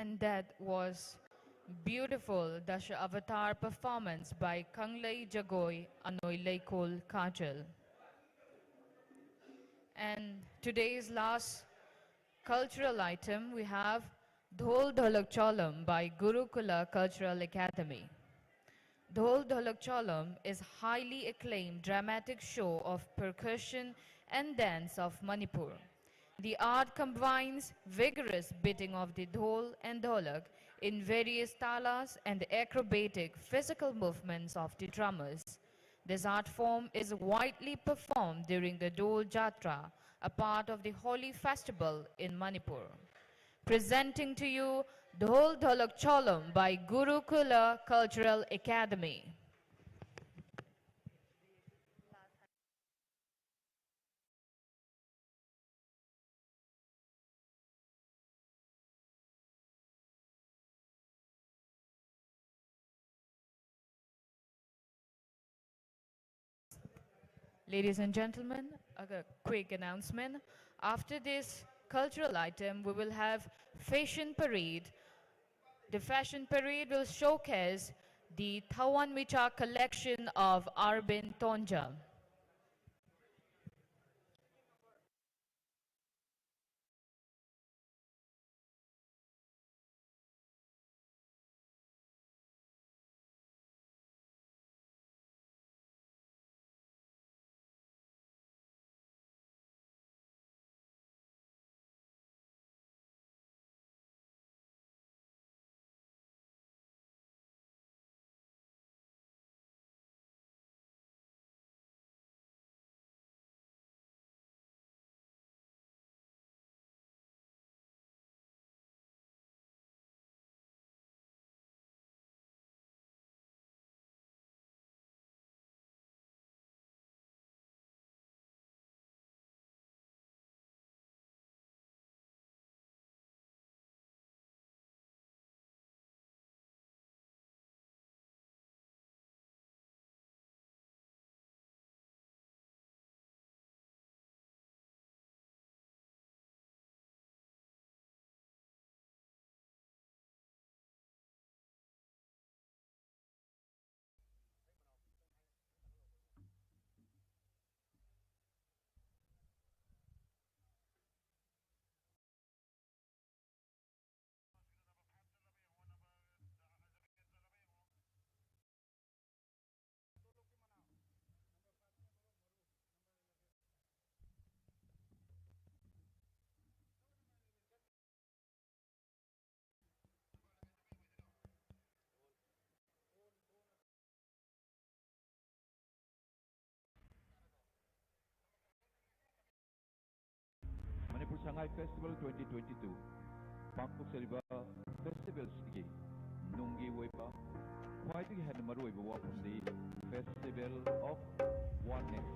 And that was beautiful Dasha Avatar performance by Kanglei Jagoi Anoi Leikol Kajal. And today's last cultural item, we have Dhol Dholak Cholam by Gurukula Cultural Academy. Dhol Dholak Cholam is highly acclaimed dramatic show of percussion and dance of Manipur. The art combines vigorous beating of the dhol and dholak in various talas and the acrobatic physical movements of the drummers. This art form is widely performed during the Dhol Jatra, a part of the Holi festival in Manipur. Presenting to you Dhol Dholak Cholam by Gurukula Cultural Academy. Ladies and gentlemen, a quick announcement. After this cultural item, we will have fashion parade. The fashion parade will showcase the Thawan Micha collection of Arbin Tonja. Festival twenty twenty-two ꯄꯥꯡꯊꯣꯛꯆꯔꯤꯕ ꯐꯦꯁꯇꯤꯚꯦꯜꯁꯤꯒꯤ ꯅꯨꯡꯒꯤ ꯑꯣꯏꯕ ꯈ꯭ꯋꯥꯏꯗꯒꯤ ꯍꯦꯟꯅ ꯃꯔꯨꯑꯣꯏꯕ ꯋꯥꯐꯝꯗꯤ Festival of Oneness꯫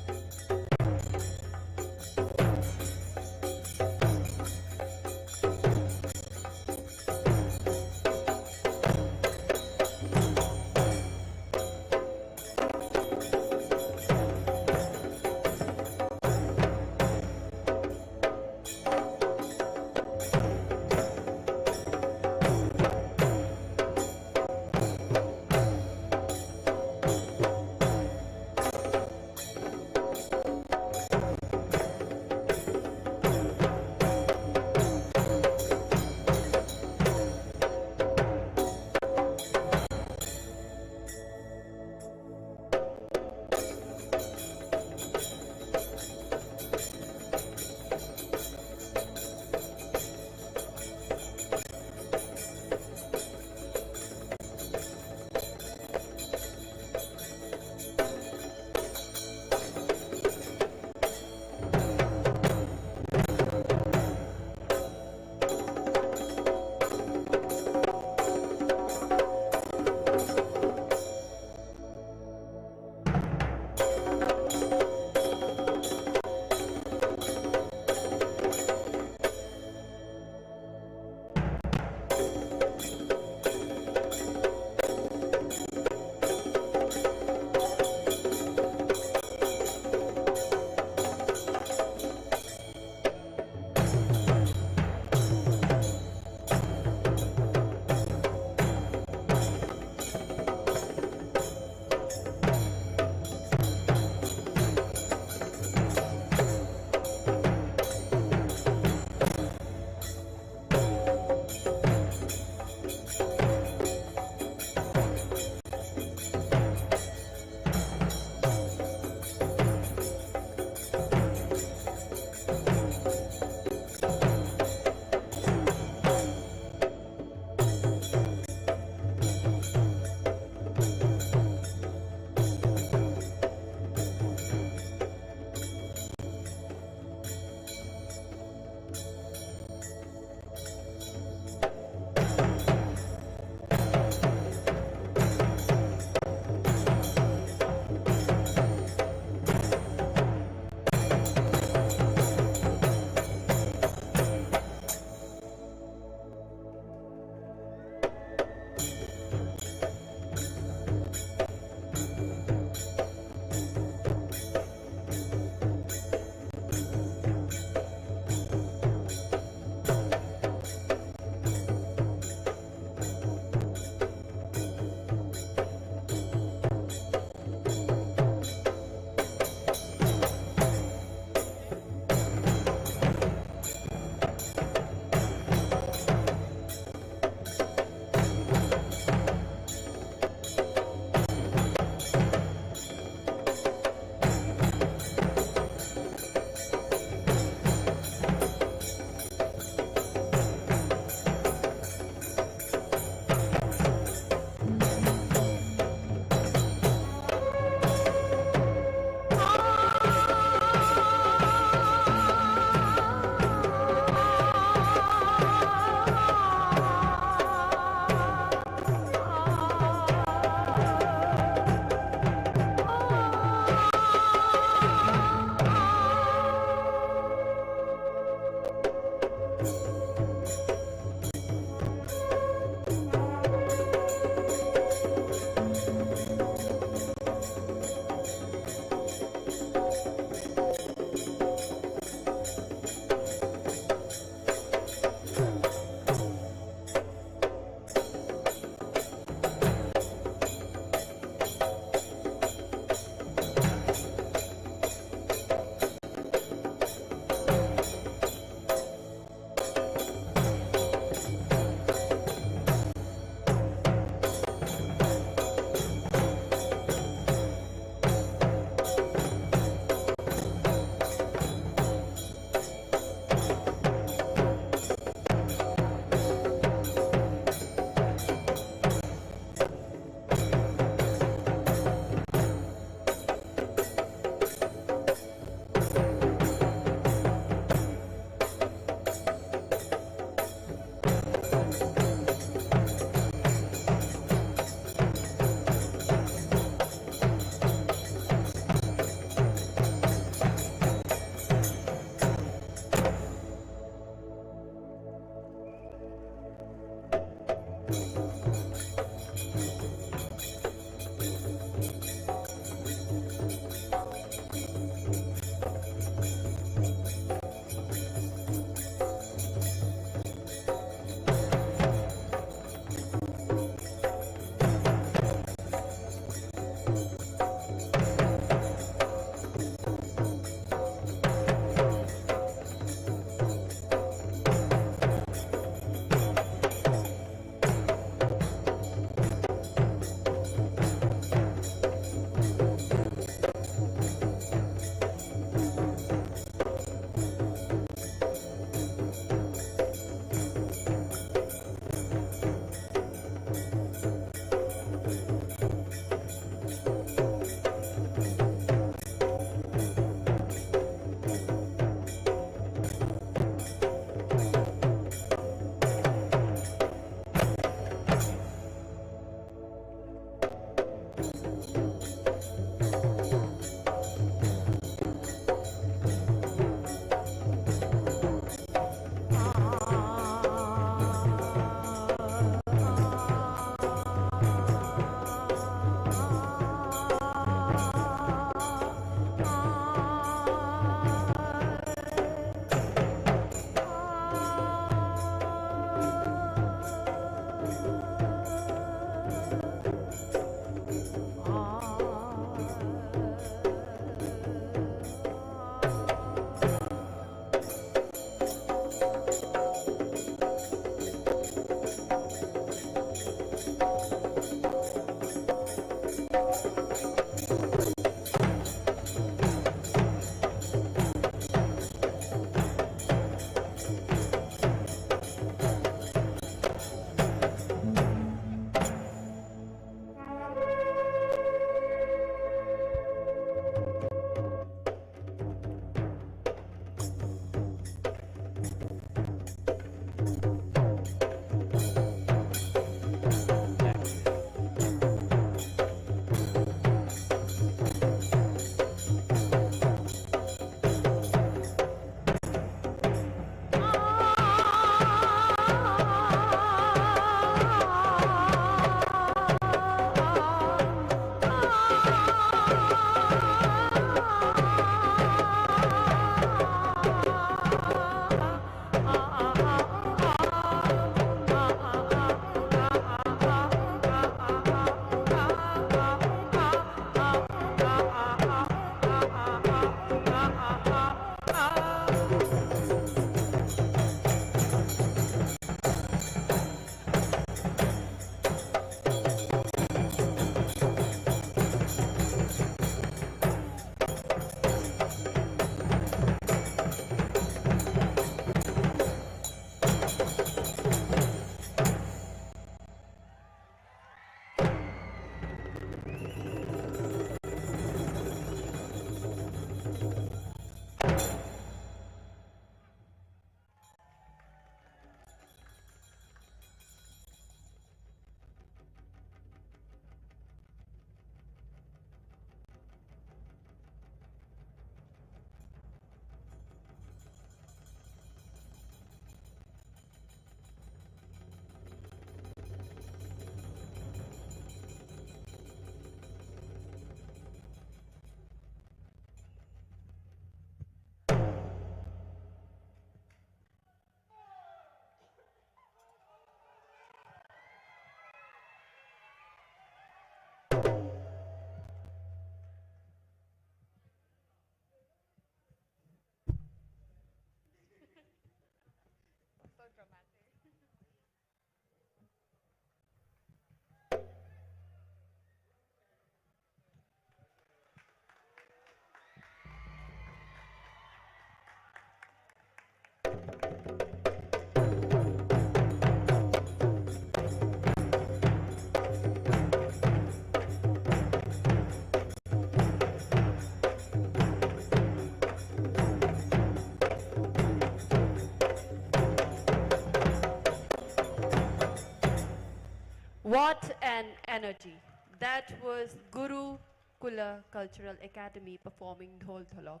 What an energy. That was Gurukula Cultural Academy performing Dhol Dholok.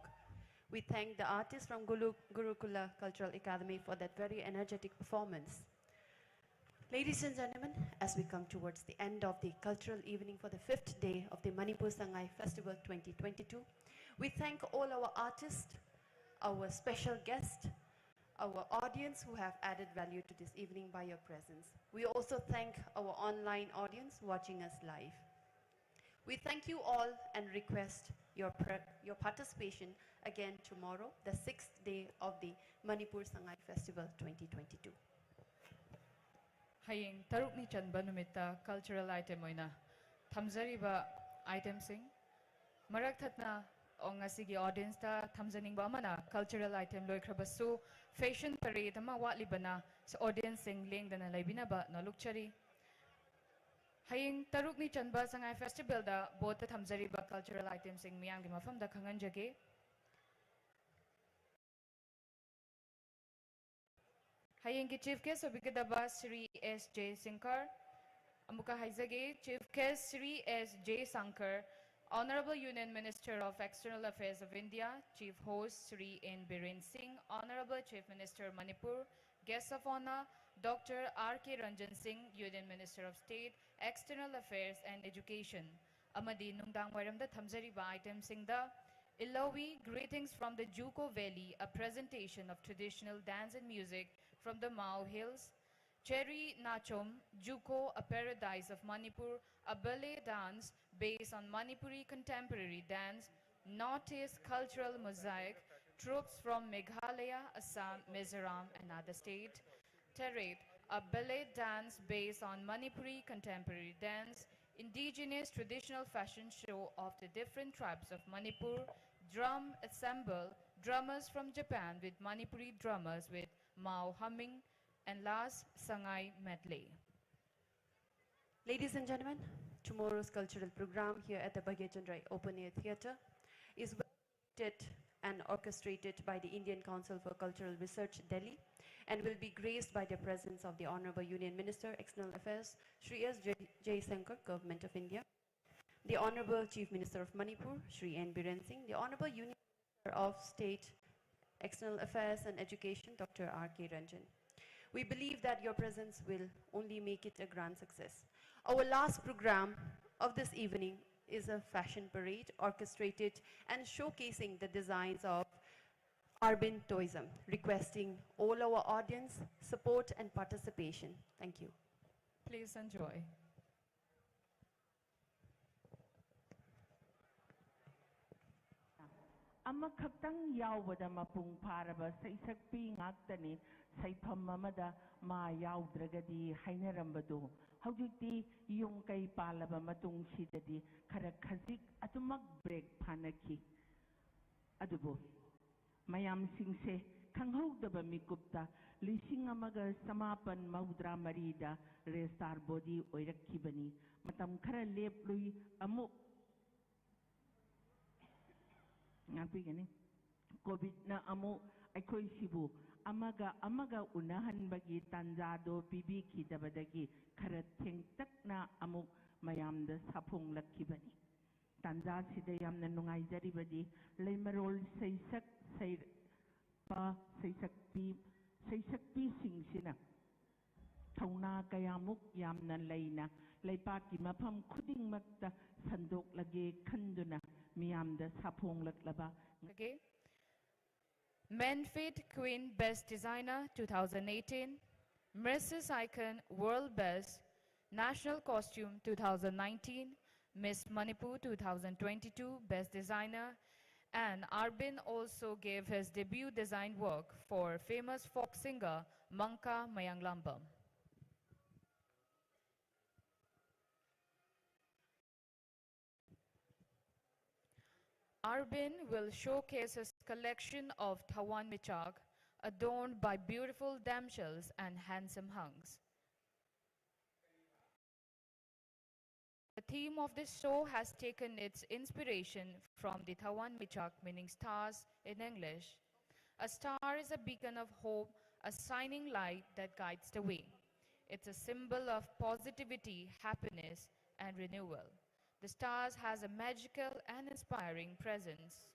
We thank the artists from Guru, Gurukula Cultural Academy for that very energetic performance. Ladies and gentlemen, as we come towards the end of the cultural evening for the fifth day of the Manipur Sangai Festival twenty twenty-two, we thank all our artists, our special guests, our audience who have added value to this evening by your presence. We also thank our online audience watching us live. We thank you all and request your, pre- your participation again tomorrow, the sixth day of the Manipur Sangai Festival twenty twenty-two. ꯍꯌꯦꯡ ꯇꯔꯨꯛꯅꯤ ꯆꯟꯕ ꯅꯨꯃꯤꯠꯇ cultural item ꯑꯣꯏꯅ ꯊꯝꯖꯔꯤꯕ itemꯁꯤꯡ, ꯃꯔꯛ ꯊꯠꯅ ꯉꯁꯤꯒꯤ audienceꯇ ꯊꯝꯖꯅꯤꯡꯕ ꯑꯃꯅ, cultural item ꯂꯣꯏꯈ꯭ꯔꯕꯁꯨ fashion parade ꯑꯃ ꯋꯥꯠꯂꯤꯕꯅ, audienceꯁꯤꯡ ꯂꯦꯡꯗꯅ ꯂꯩꯕꯤꯅꯕ ꯅꯣꯜꯂꯨꯛꯆꯔꯤ꯫ ꯍꯌꯦꯡ ꯇꯔꯨꯛꯅꯤ ꯆꯟꯕ ꯁꯉꯥꯏ festivalꯗ boardꯇ ꯊꯝꯖꯔꯤꯕ cultural itemꯁꯤꯡ ꯃꯤꯌꯥꯝꯒꯤ ꯃꯐꯝꯗ ꯈꯪꯍꯟꯖꯒꯦ꯫ ꯍꯌꯦꯡꯒꯤ chief guest ꯑꯣꯏꯕꯤꯒꯗꯕ ꯁ꯭ꯔꯤ ꯑꯦꯁ ꯖꯦꯁꯪꯀꯔ, ꯑꯃꯨꯛꯀ ꯍꯥꯏꯖꯒꯦ, chief guest Shri S ꯖꯦꯁꯪꯀꯔ, Honorable Union Minister of External Affairs of India, chief host Shri N Biren Singh, Honorable Chief Minister Manipur, guest of honour Doctor R K Ranjan Singh, Union Minister of State, External Affairs and Education, ꯑꯃꯗꯤ ꯅꯨꯡꯗꯥꯡ ꯋꯥꯏꯔꯝꯗ ꯊꯝꯖꯔꯤꯕ itemꯁꯤꯡꯗ, Ilovi, Greetings from the Juko Valley, a presentation of traditional dance and music from the Mao Hills, Cheri Nachom, Juko, a paradise of Manipur, a ballet dance based on Manipuri contemporary dance, Northeast cultural mosaic, troupes from Meghalaya, Assam, Mizoram and other state, Teret, a ballet dance based on Manipuri contemporary dance, indigenous traditional fashion show of the different tribes of Manipur, drum ensemble, drummers from Japan with Manipuri drummers with Mao humming, and last, Sangai medley. Ladies and gentlemen, tomorrow's cultural program here at the Bhagya Chandrai Open Air Theatre is well directed and orchestrated by the Indian Council for Cultural Research, Delhi, and will be graced by the presence of the Honorable Union Minister, External Affairs, Shri S J- Jaishankar, Government of India, the Honorable Chief Minister of Manipur, Shri N Biren Singh, the Honorable Union Minister of State, External Affairs and Education, Doctor R K Ranjan. We believe that your presence will only make it a grand success. Our last program of this evening is a fashion parade orchestrated and showcasing the designs of Arbin Tourism, requesting all our audience support and participation. Thank you. Please enjoy. ꯑꯃꯈꯛꯇꯪ ꯌꯥꯎꯕꯗ ꯃꯄꯨꯡ ꯐꯥꯔꯕ ꯁꯩꯁꯛꯄꯤ ꯉꯥꯛꯇꯅꯤ꯫ ꯁꯩꯐꯝ ꯑꯃꯗ ꯃꯥ ꯌꯥꯎꯗ꯭ꯔꯒꯗꯤ ꯍꯥꯏꯅꯔꯝꯕꯗꯨ ꯍꯧꯖꯤꯛꯇꯤ ꯌꯨꯝ ꯀꯩ ꯄꯥꯜꯂꯕ ꯃꯇꯨꯡꯁꯤꯗꯗꯤ ꯈꯔ ꯈꯖꯤꯛ ꯑꯗꯨꯃꯛ ꯕ꯭ꯔꯦꯛ ꯐꯥꯅꯈꯤ꯫ ꯑꯗꯨꯕꯨ ꯃꯌꯥꯝꯁꯤꯡꯁꯦ ꯈꯪꯍꯧꯗꯕ ꯃꯤꯀꯨꯞꯇ ꯂꯤꯁꯤꯡ ꯑꯃꯒ ꯆꯃꯥꯄꯟ ꯃꯧꯗ꯭ꯔꯥ ꯃꯔꯤꯗ ꯔꯦꯁꯇꯥꯔ ꯕꯣꯗꯤ ꯑꯣꯏꯔꯛꯈꯤꯕꯅꯤ꯫ ꯃꯇꯝ ꯈꯔ ꯂꯦꯞꯂꯨꯏ, ꯑꯃꯨꯛ ꯉꯥꯛꯄꯤꯒꯅꯤ꯫ ꯀꯣꯚꯤꯗꯅ ꯑꯃꯨꯛ ꯑꯩꯈꯣꯏꯁꯤꯕꯨ ꯑꯃꯒ ꯑꯃꯒ ꯎꯅꯍꯟꯕꯒꯤ ꯇꯥꯟꯖꯥꯗꯣ ꯄꯤꯕꯤꯈꯤꯗꯕꯗꯒꯤ ꯈꯔ ꯊꯦꯡꯇꯛꯅ ꯑꯃꯨꯛ ꯃꯌꯥꯝꯗ ꯁꯥꯐꯣꯡꯂꯛꯈꯤꯕꯅꯤ꯫ ꯇꯥꯟꯖꯥꯁꯤꯗ ꯌꯥꯝꯅ ꯅꯨꯡꯉꯥꯏꯖꯔꯤꯕꯗꯤ ꯂꯩꯃꯔꯣꯜ ꯁꯩꯁꯛ ꯁꯩꯔꯛꯄ ꯁꯩꯁꯛꯄꯤ ꯁꯩꯁꯛꯄꯤꯁꯤꯡꯁꯤꯅ ꯊꯧꯅꯥ ꯀꯌꯥꯃꯨꯛ ꯌꯥꯝꯅ ꯂꯩꯅ ꯂꯩꯄꯥꯛꯀꯤ ꯃꯐꯝ ꯈꯨꯗꯤꯡꯃꯛꯇ ꯁꯟꯗꯣꯛꯂꯒꯦ ꯈꯟꯗꯨꯅ ꯃꯤꯌꯥꯝꯗ ꯁꯥꯐꯣꯡꯂꯛꯂꯕ Okay. Menfit Queen Best Designer two thousand eighteen, Missus Icon World Best, National Costume two thousand nineteen, Miss Manipur two thousand twenty-two Best Designer, and Arbin also gave his debut design work for famous folk singer Mangkha Mayanglambam. Arbin will showcase his collection of Thawan Michak, adorned by beautiful damsels and handsome hunks. The theme of this show has taken its inspiration from the Thawan Michak, meaning stars in English. A star is a beacon of hope, a shining light that guides the way. It's a symbol of positivity, happiness, and renewal. The stars has a magical and inspiring presence.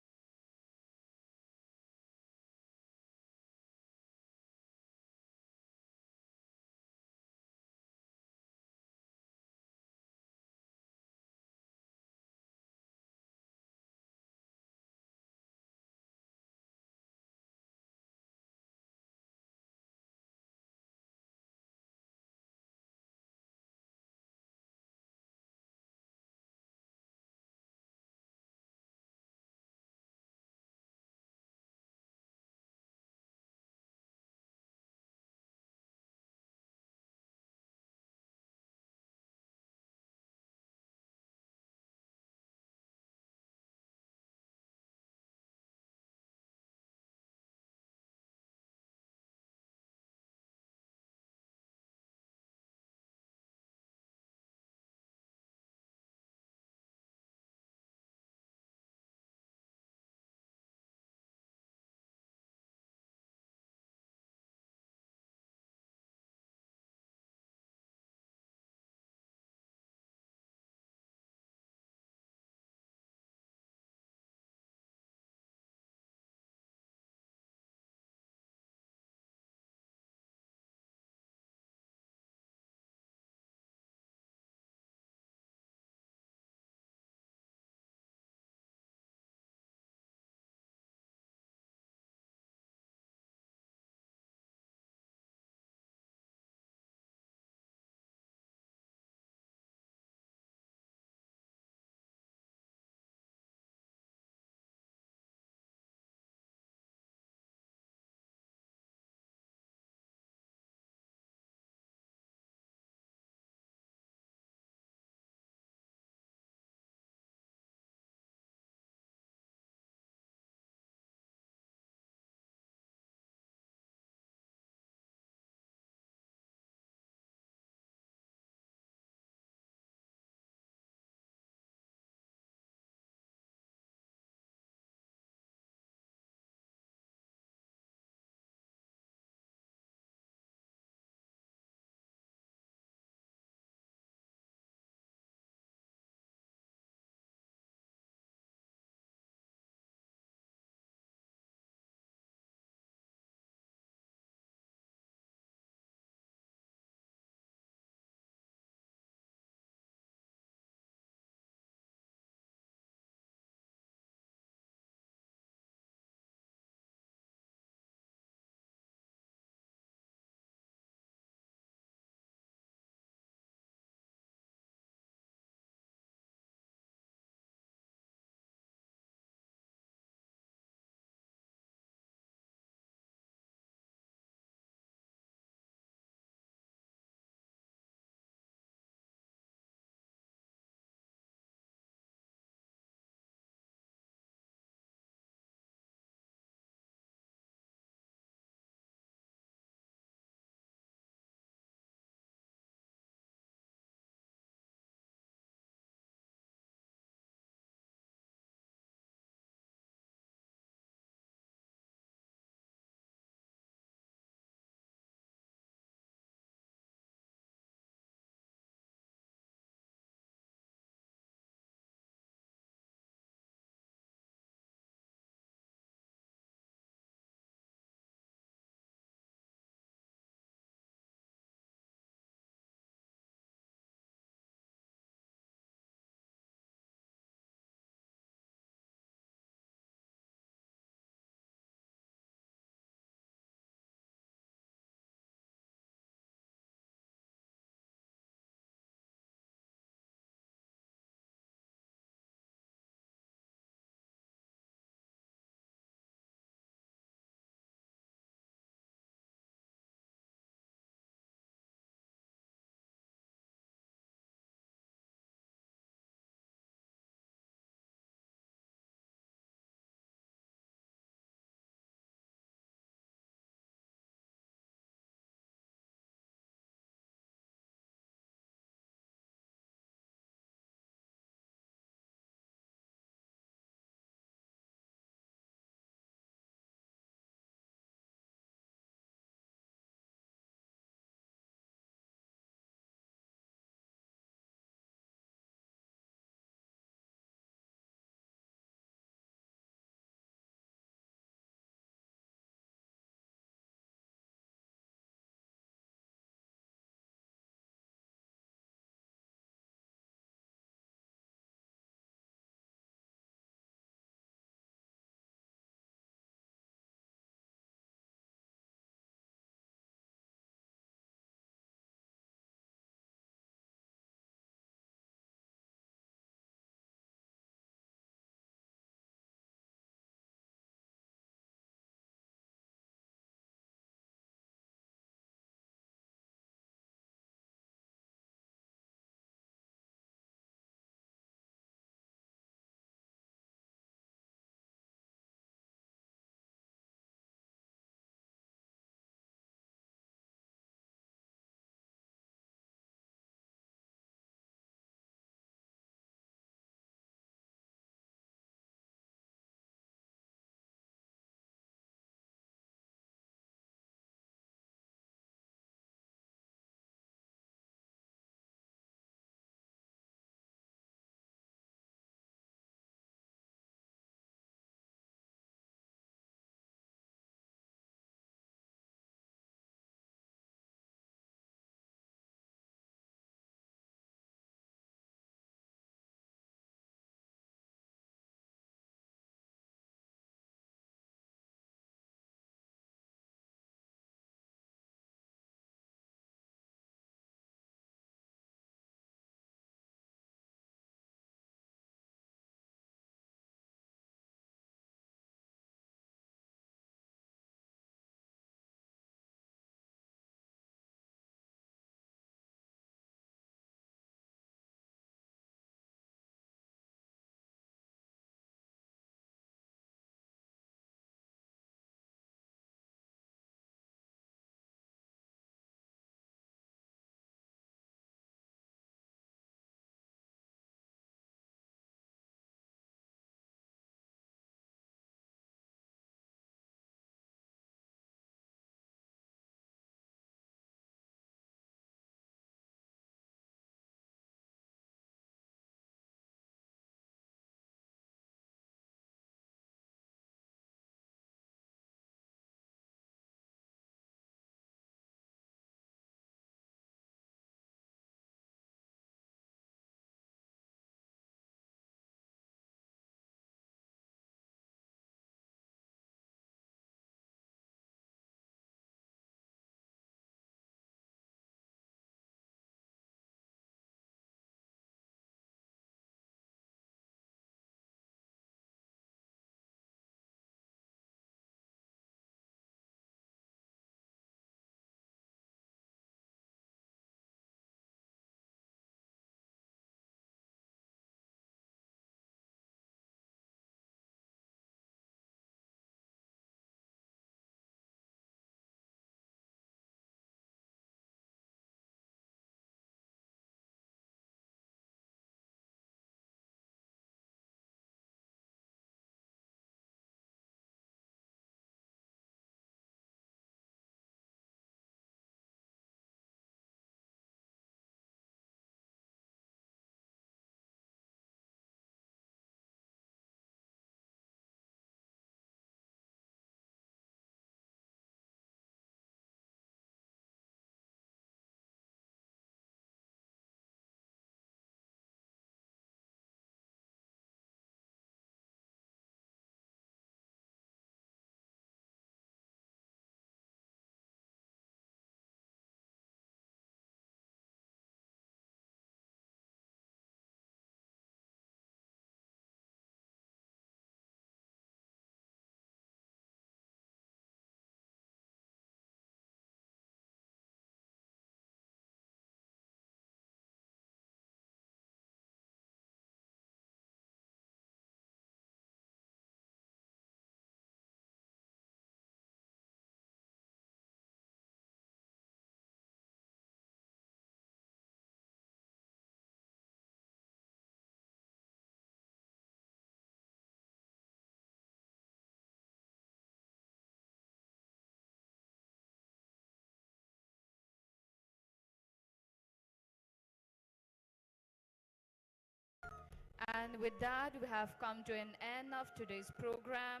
And with that, we have come to an end of today's program.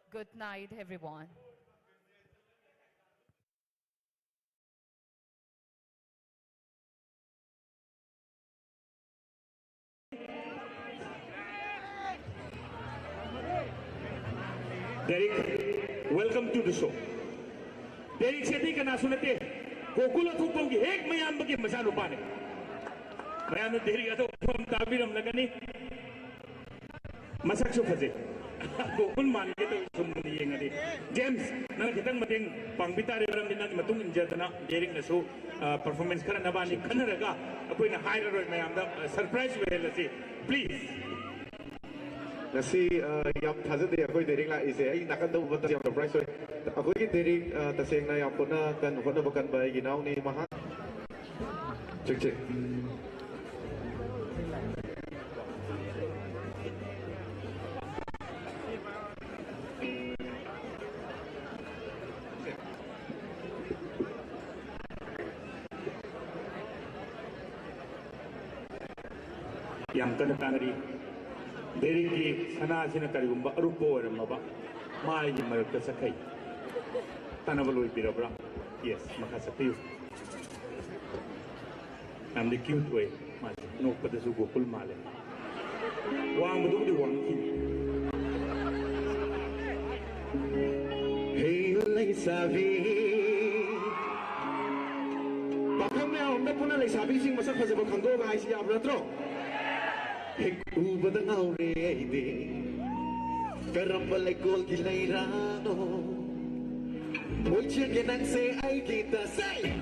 Good night, everyone. Derek, welcome to the show. ꯗꯦꯔꯤꯛꯁꯦ ꯑꯇꯩ ꯀꯅꯥꯁꯨ ꯅꯠꯇꯦ, ꯒꯣꯀꯨꯜ ꯑꯊꯣꯛꯄꯝꯒꯤ ꯍꯦꯛ ꯃꯌꯥꯝꯕꯒꯤ ꯃꯆꯥꯅꯨꯄꯥꯅꯦ꯫ ꯃꯌꯥꯝꯅ Derek ꯑꯊꯣꯛꯄꯝ ꯇꯥꯕꯤꯔꯝꯂꯒꯅꯤ꯫ ꯃꯁꯛꯁꯨ ꯐꯖꯩ꯫ ꯒꯣꯀꯨꯜ ꯃꯥꯟꯒꯦ ꯇꯧꯏ ꯁꯨꯝ ꯌꯦꯡꯉꯗꯤ꯫ ꯖꯦꯝꯁ, ꯅꯪ ꯈꯤꯇꯪ ꯃꯇꯦꯡ ꯄꯥꯡꯕꯤ ꯇꯥꯔꯦ, ꯃꯔꯝꯗꯤ ꯅꯪꯒꯤ ꯃꯇꯨꯡ ꯏꯟꯖꯗꯅ ꯗꯦꯔꯤꯛꯅꯁꯨ, ꯑ, performance ꯈꯔ ꯅꯕꯥꯅꯤ ꯈꯟꯅꯔꯒ ꯑꯩꯈꯣꯏꯅ ꯍꯥꯏꯔꯔꯣꯏ ꯃꯌꯥꯝꯗ, ꯑ, surprise ꯑꯣꯏꯍꯜꯂꯁꯤ꯫ Please꯫ ꯉꯁꯤ, ꯑ, ꯌꯥꯝ ꯊꯥꯖꯗꯦ ꯑꯩꯈꯣꯏ ꯗꯦꯔꯤꯛ ꯂꯥꯛꯏꯁꯦ꯫ ꯑꯩ ꯅꯥꯀꯟꯗ ꯎꯕ ꯃꯇꯝꯗ ꯌꯥꯝ surprise ꯑꯣꯏ꯫ ꯑꯩꯈꯣꯏꯒꯤ ꯗꯦꯔꯤꯛ, ꯑ, ꯇꯁꯦꯡꯅ ꯌꯥꯝ ꯍꯣꯠꯅ ꯀꯟ-, ꯍꯣꯠꯅꯕ ꯀꯟꯕ ꯑꯩꯒꯤ ꯏꯅꯥꯎꯅꯤ꯫ ꯃꯍꯥꯛ ꯆꯦꯛ, ꯆꯦꯛ꯫ ꯌꯥꯝ ꯀꯟꯅ ꯇꯥꯟꯅꯔꯤ꯫ ꯗꯦꯔꯤꯛꯀꯤ ꯁꯅꯥꯁꯤꯅ ꯀꯔꯤꯒꯨꯝꯕ ꯑꯔꯨꯞꯄ ꯑꯣꯏꯔꯝꯃꯕ, ꯃꯥꯒꯤ ꯃꯔꯛꯇ ꯆꯠꯈꯩ꯫ ꯇꯥꯟꯅꯕ ꯂꯣꯏꯕꯤꯔꯕ꯭ꯔꯥ? Yes, ꯃꯈꯥ ꯆꯠꯄꯤꯌꯨ꯫ ꯌꯥꯝꯗꯤ cute ꯑꯣꯏ ꯃꯥꯁꯦ, ꯅꯣꯛꯄꯗꯁꯨ ꯒꯣꯀꯨꯜ ꯃꯥꯜꯂꯦ꯫ ꯋꯥꯡꯕꯗꯨꯕꯨꯗꯤ ꯋꯥꯡꯈꯤꯅꯤ꯫ ꯍꯦ ꯂꯩꯁꯥꯕꯤ, ꯄꯥꯈꯪ ꯃꯌꯥꯝ ꯑꯝꯗ ꯄꯨꯟꯅ ꯂꯩꯁꯥꯕꯤꯁꯤꯡ ꯃꯁꯛ ꯐꯖꯕ ꯈꯪꯗꯣꯛꯑꯒ ꯍꯥꯏꯁꯤ ꯌꯥꯕ ꯅꯠꯇ꯭ꯔꯣ? ꯍꯦꯛ ꯎꯕꯗ ꯉꯥꯎꯔꯦ ꯑꯩꯗꯤ, ꯀꯔꯝꯕ ꯂꯩꯀꯣꯜꯒꯤ ꯂꯩꯔꯥꯅꯣ? ꯑꯣꯏꯖꯒꯦ ꯅꯪꯁꯦ ꯑꯩꯒꯤ ꯇꯁꯦꯡ꯫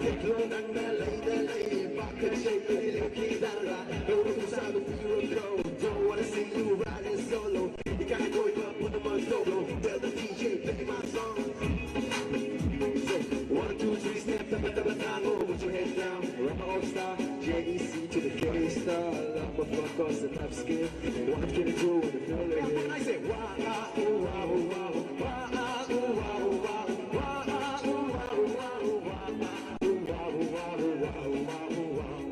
ꯂꯣꯟꯗꯪꯅ ꯂꯩꯗ ꯂꯩ ꯄꯥꯈꯠꯆꯩ ꯀꯔꯤ ꯂꯩꯈꯤꯗꯔꯥ ꯅꯧꯔꯨ ꯆꯥꯕ ꯄꯤꯔꯣ Don't wanna see you riding solo ꯏꯀꯥꯏ ꯀꯣꯏꯕ ꯄꯨꯝꯅꯃꯛ ꯇꯣꯛꯂꯣ Tell the D J play my song So one, two, three, step ꯇꯞꯅ ꯇꯞꯅ ꯊꯥꯡꯉꯣ Put your hands down Rama all star J E C to the K star Love my fuck us and love skin What can I do with the feeling? I say wah ah ooh wah ooh wah ooh wah ah ooh wah ooh wah ooh wah ah ooh wah ooh wah ooh wah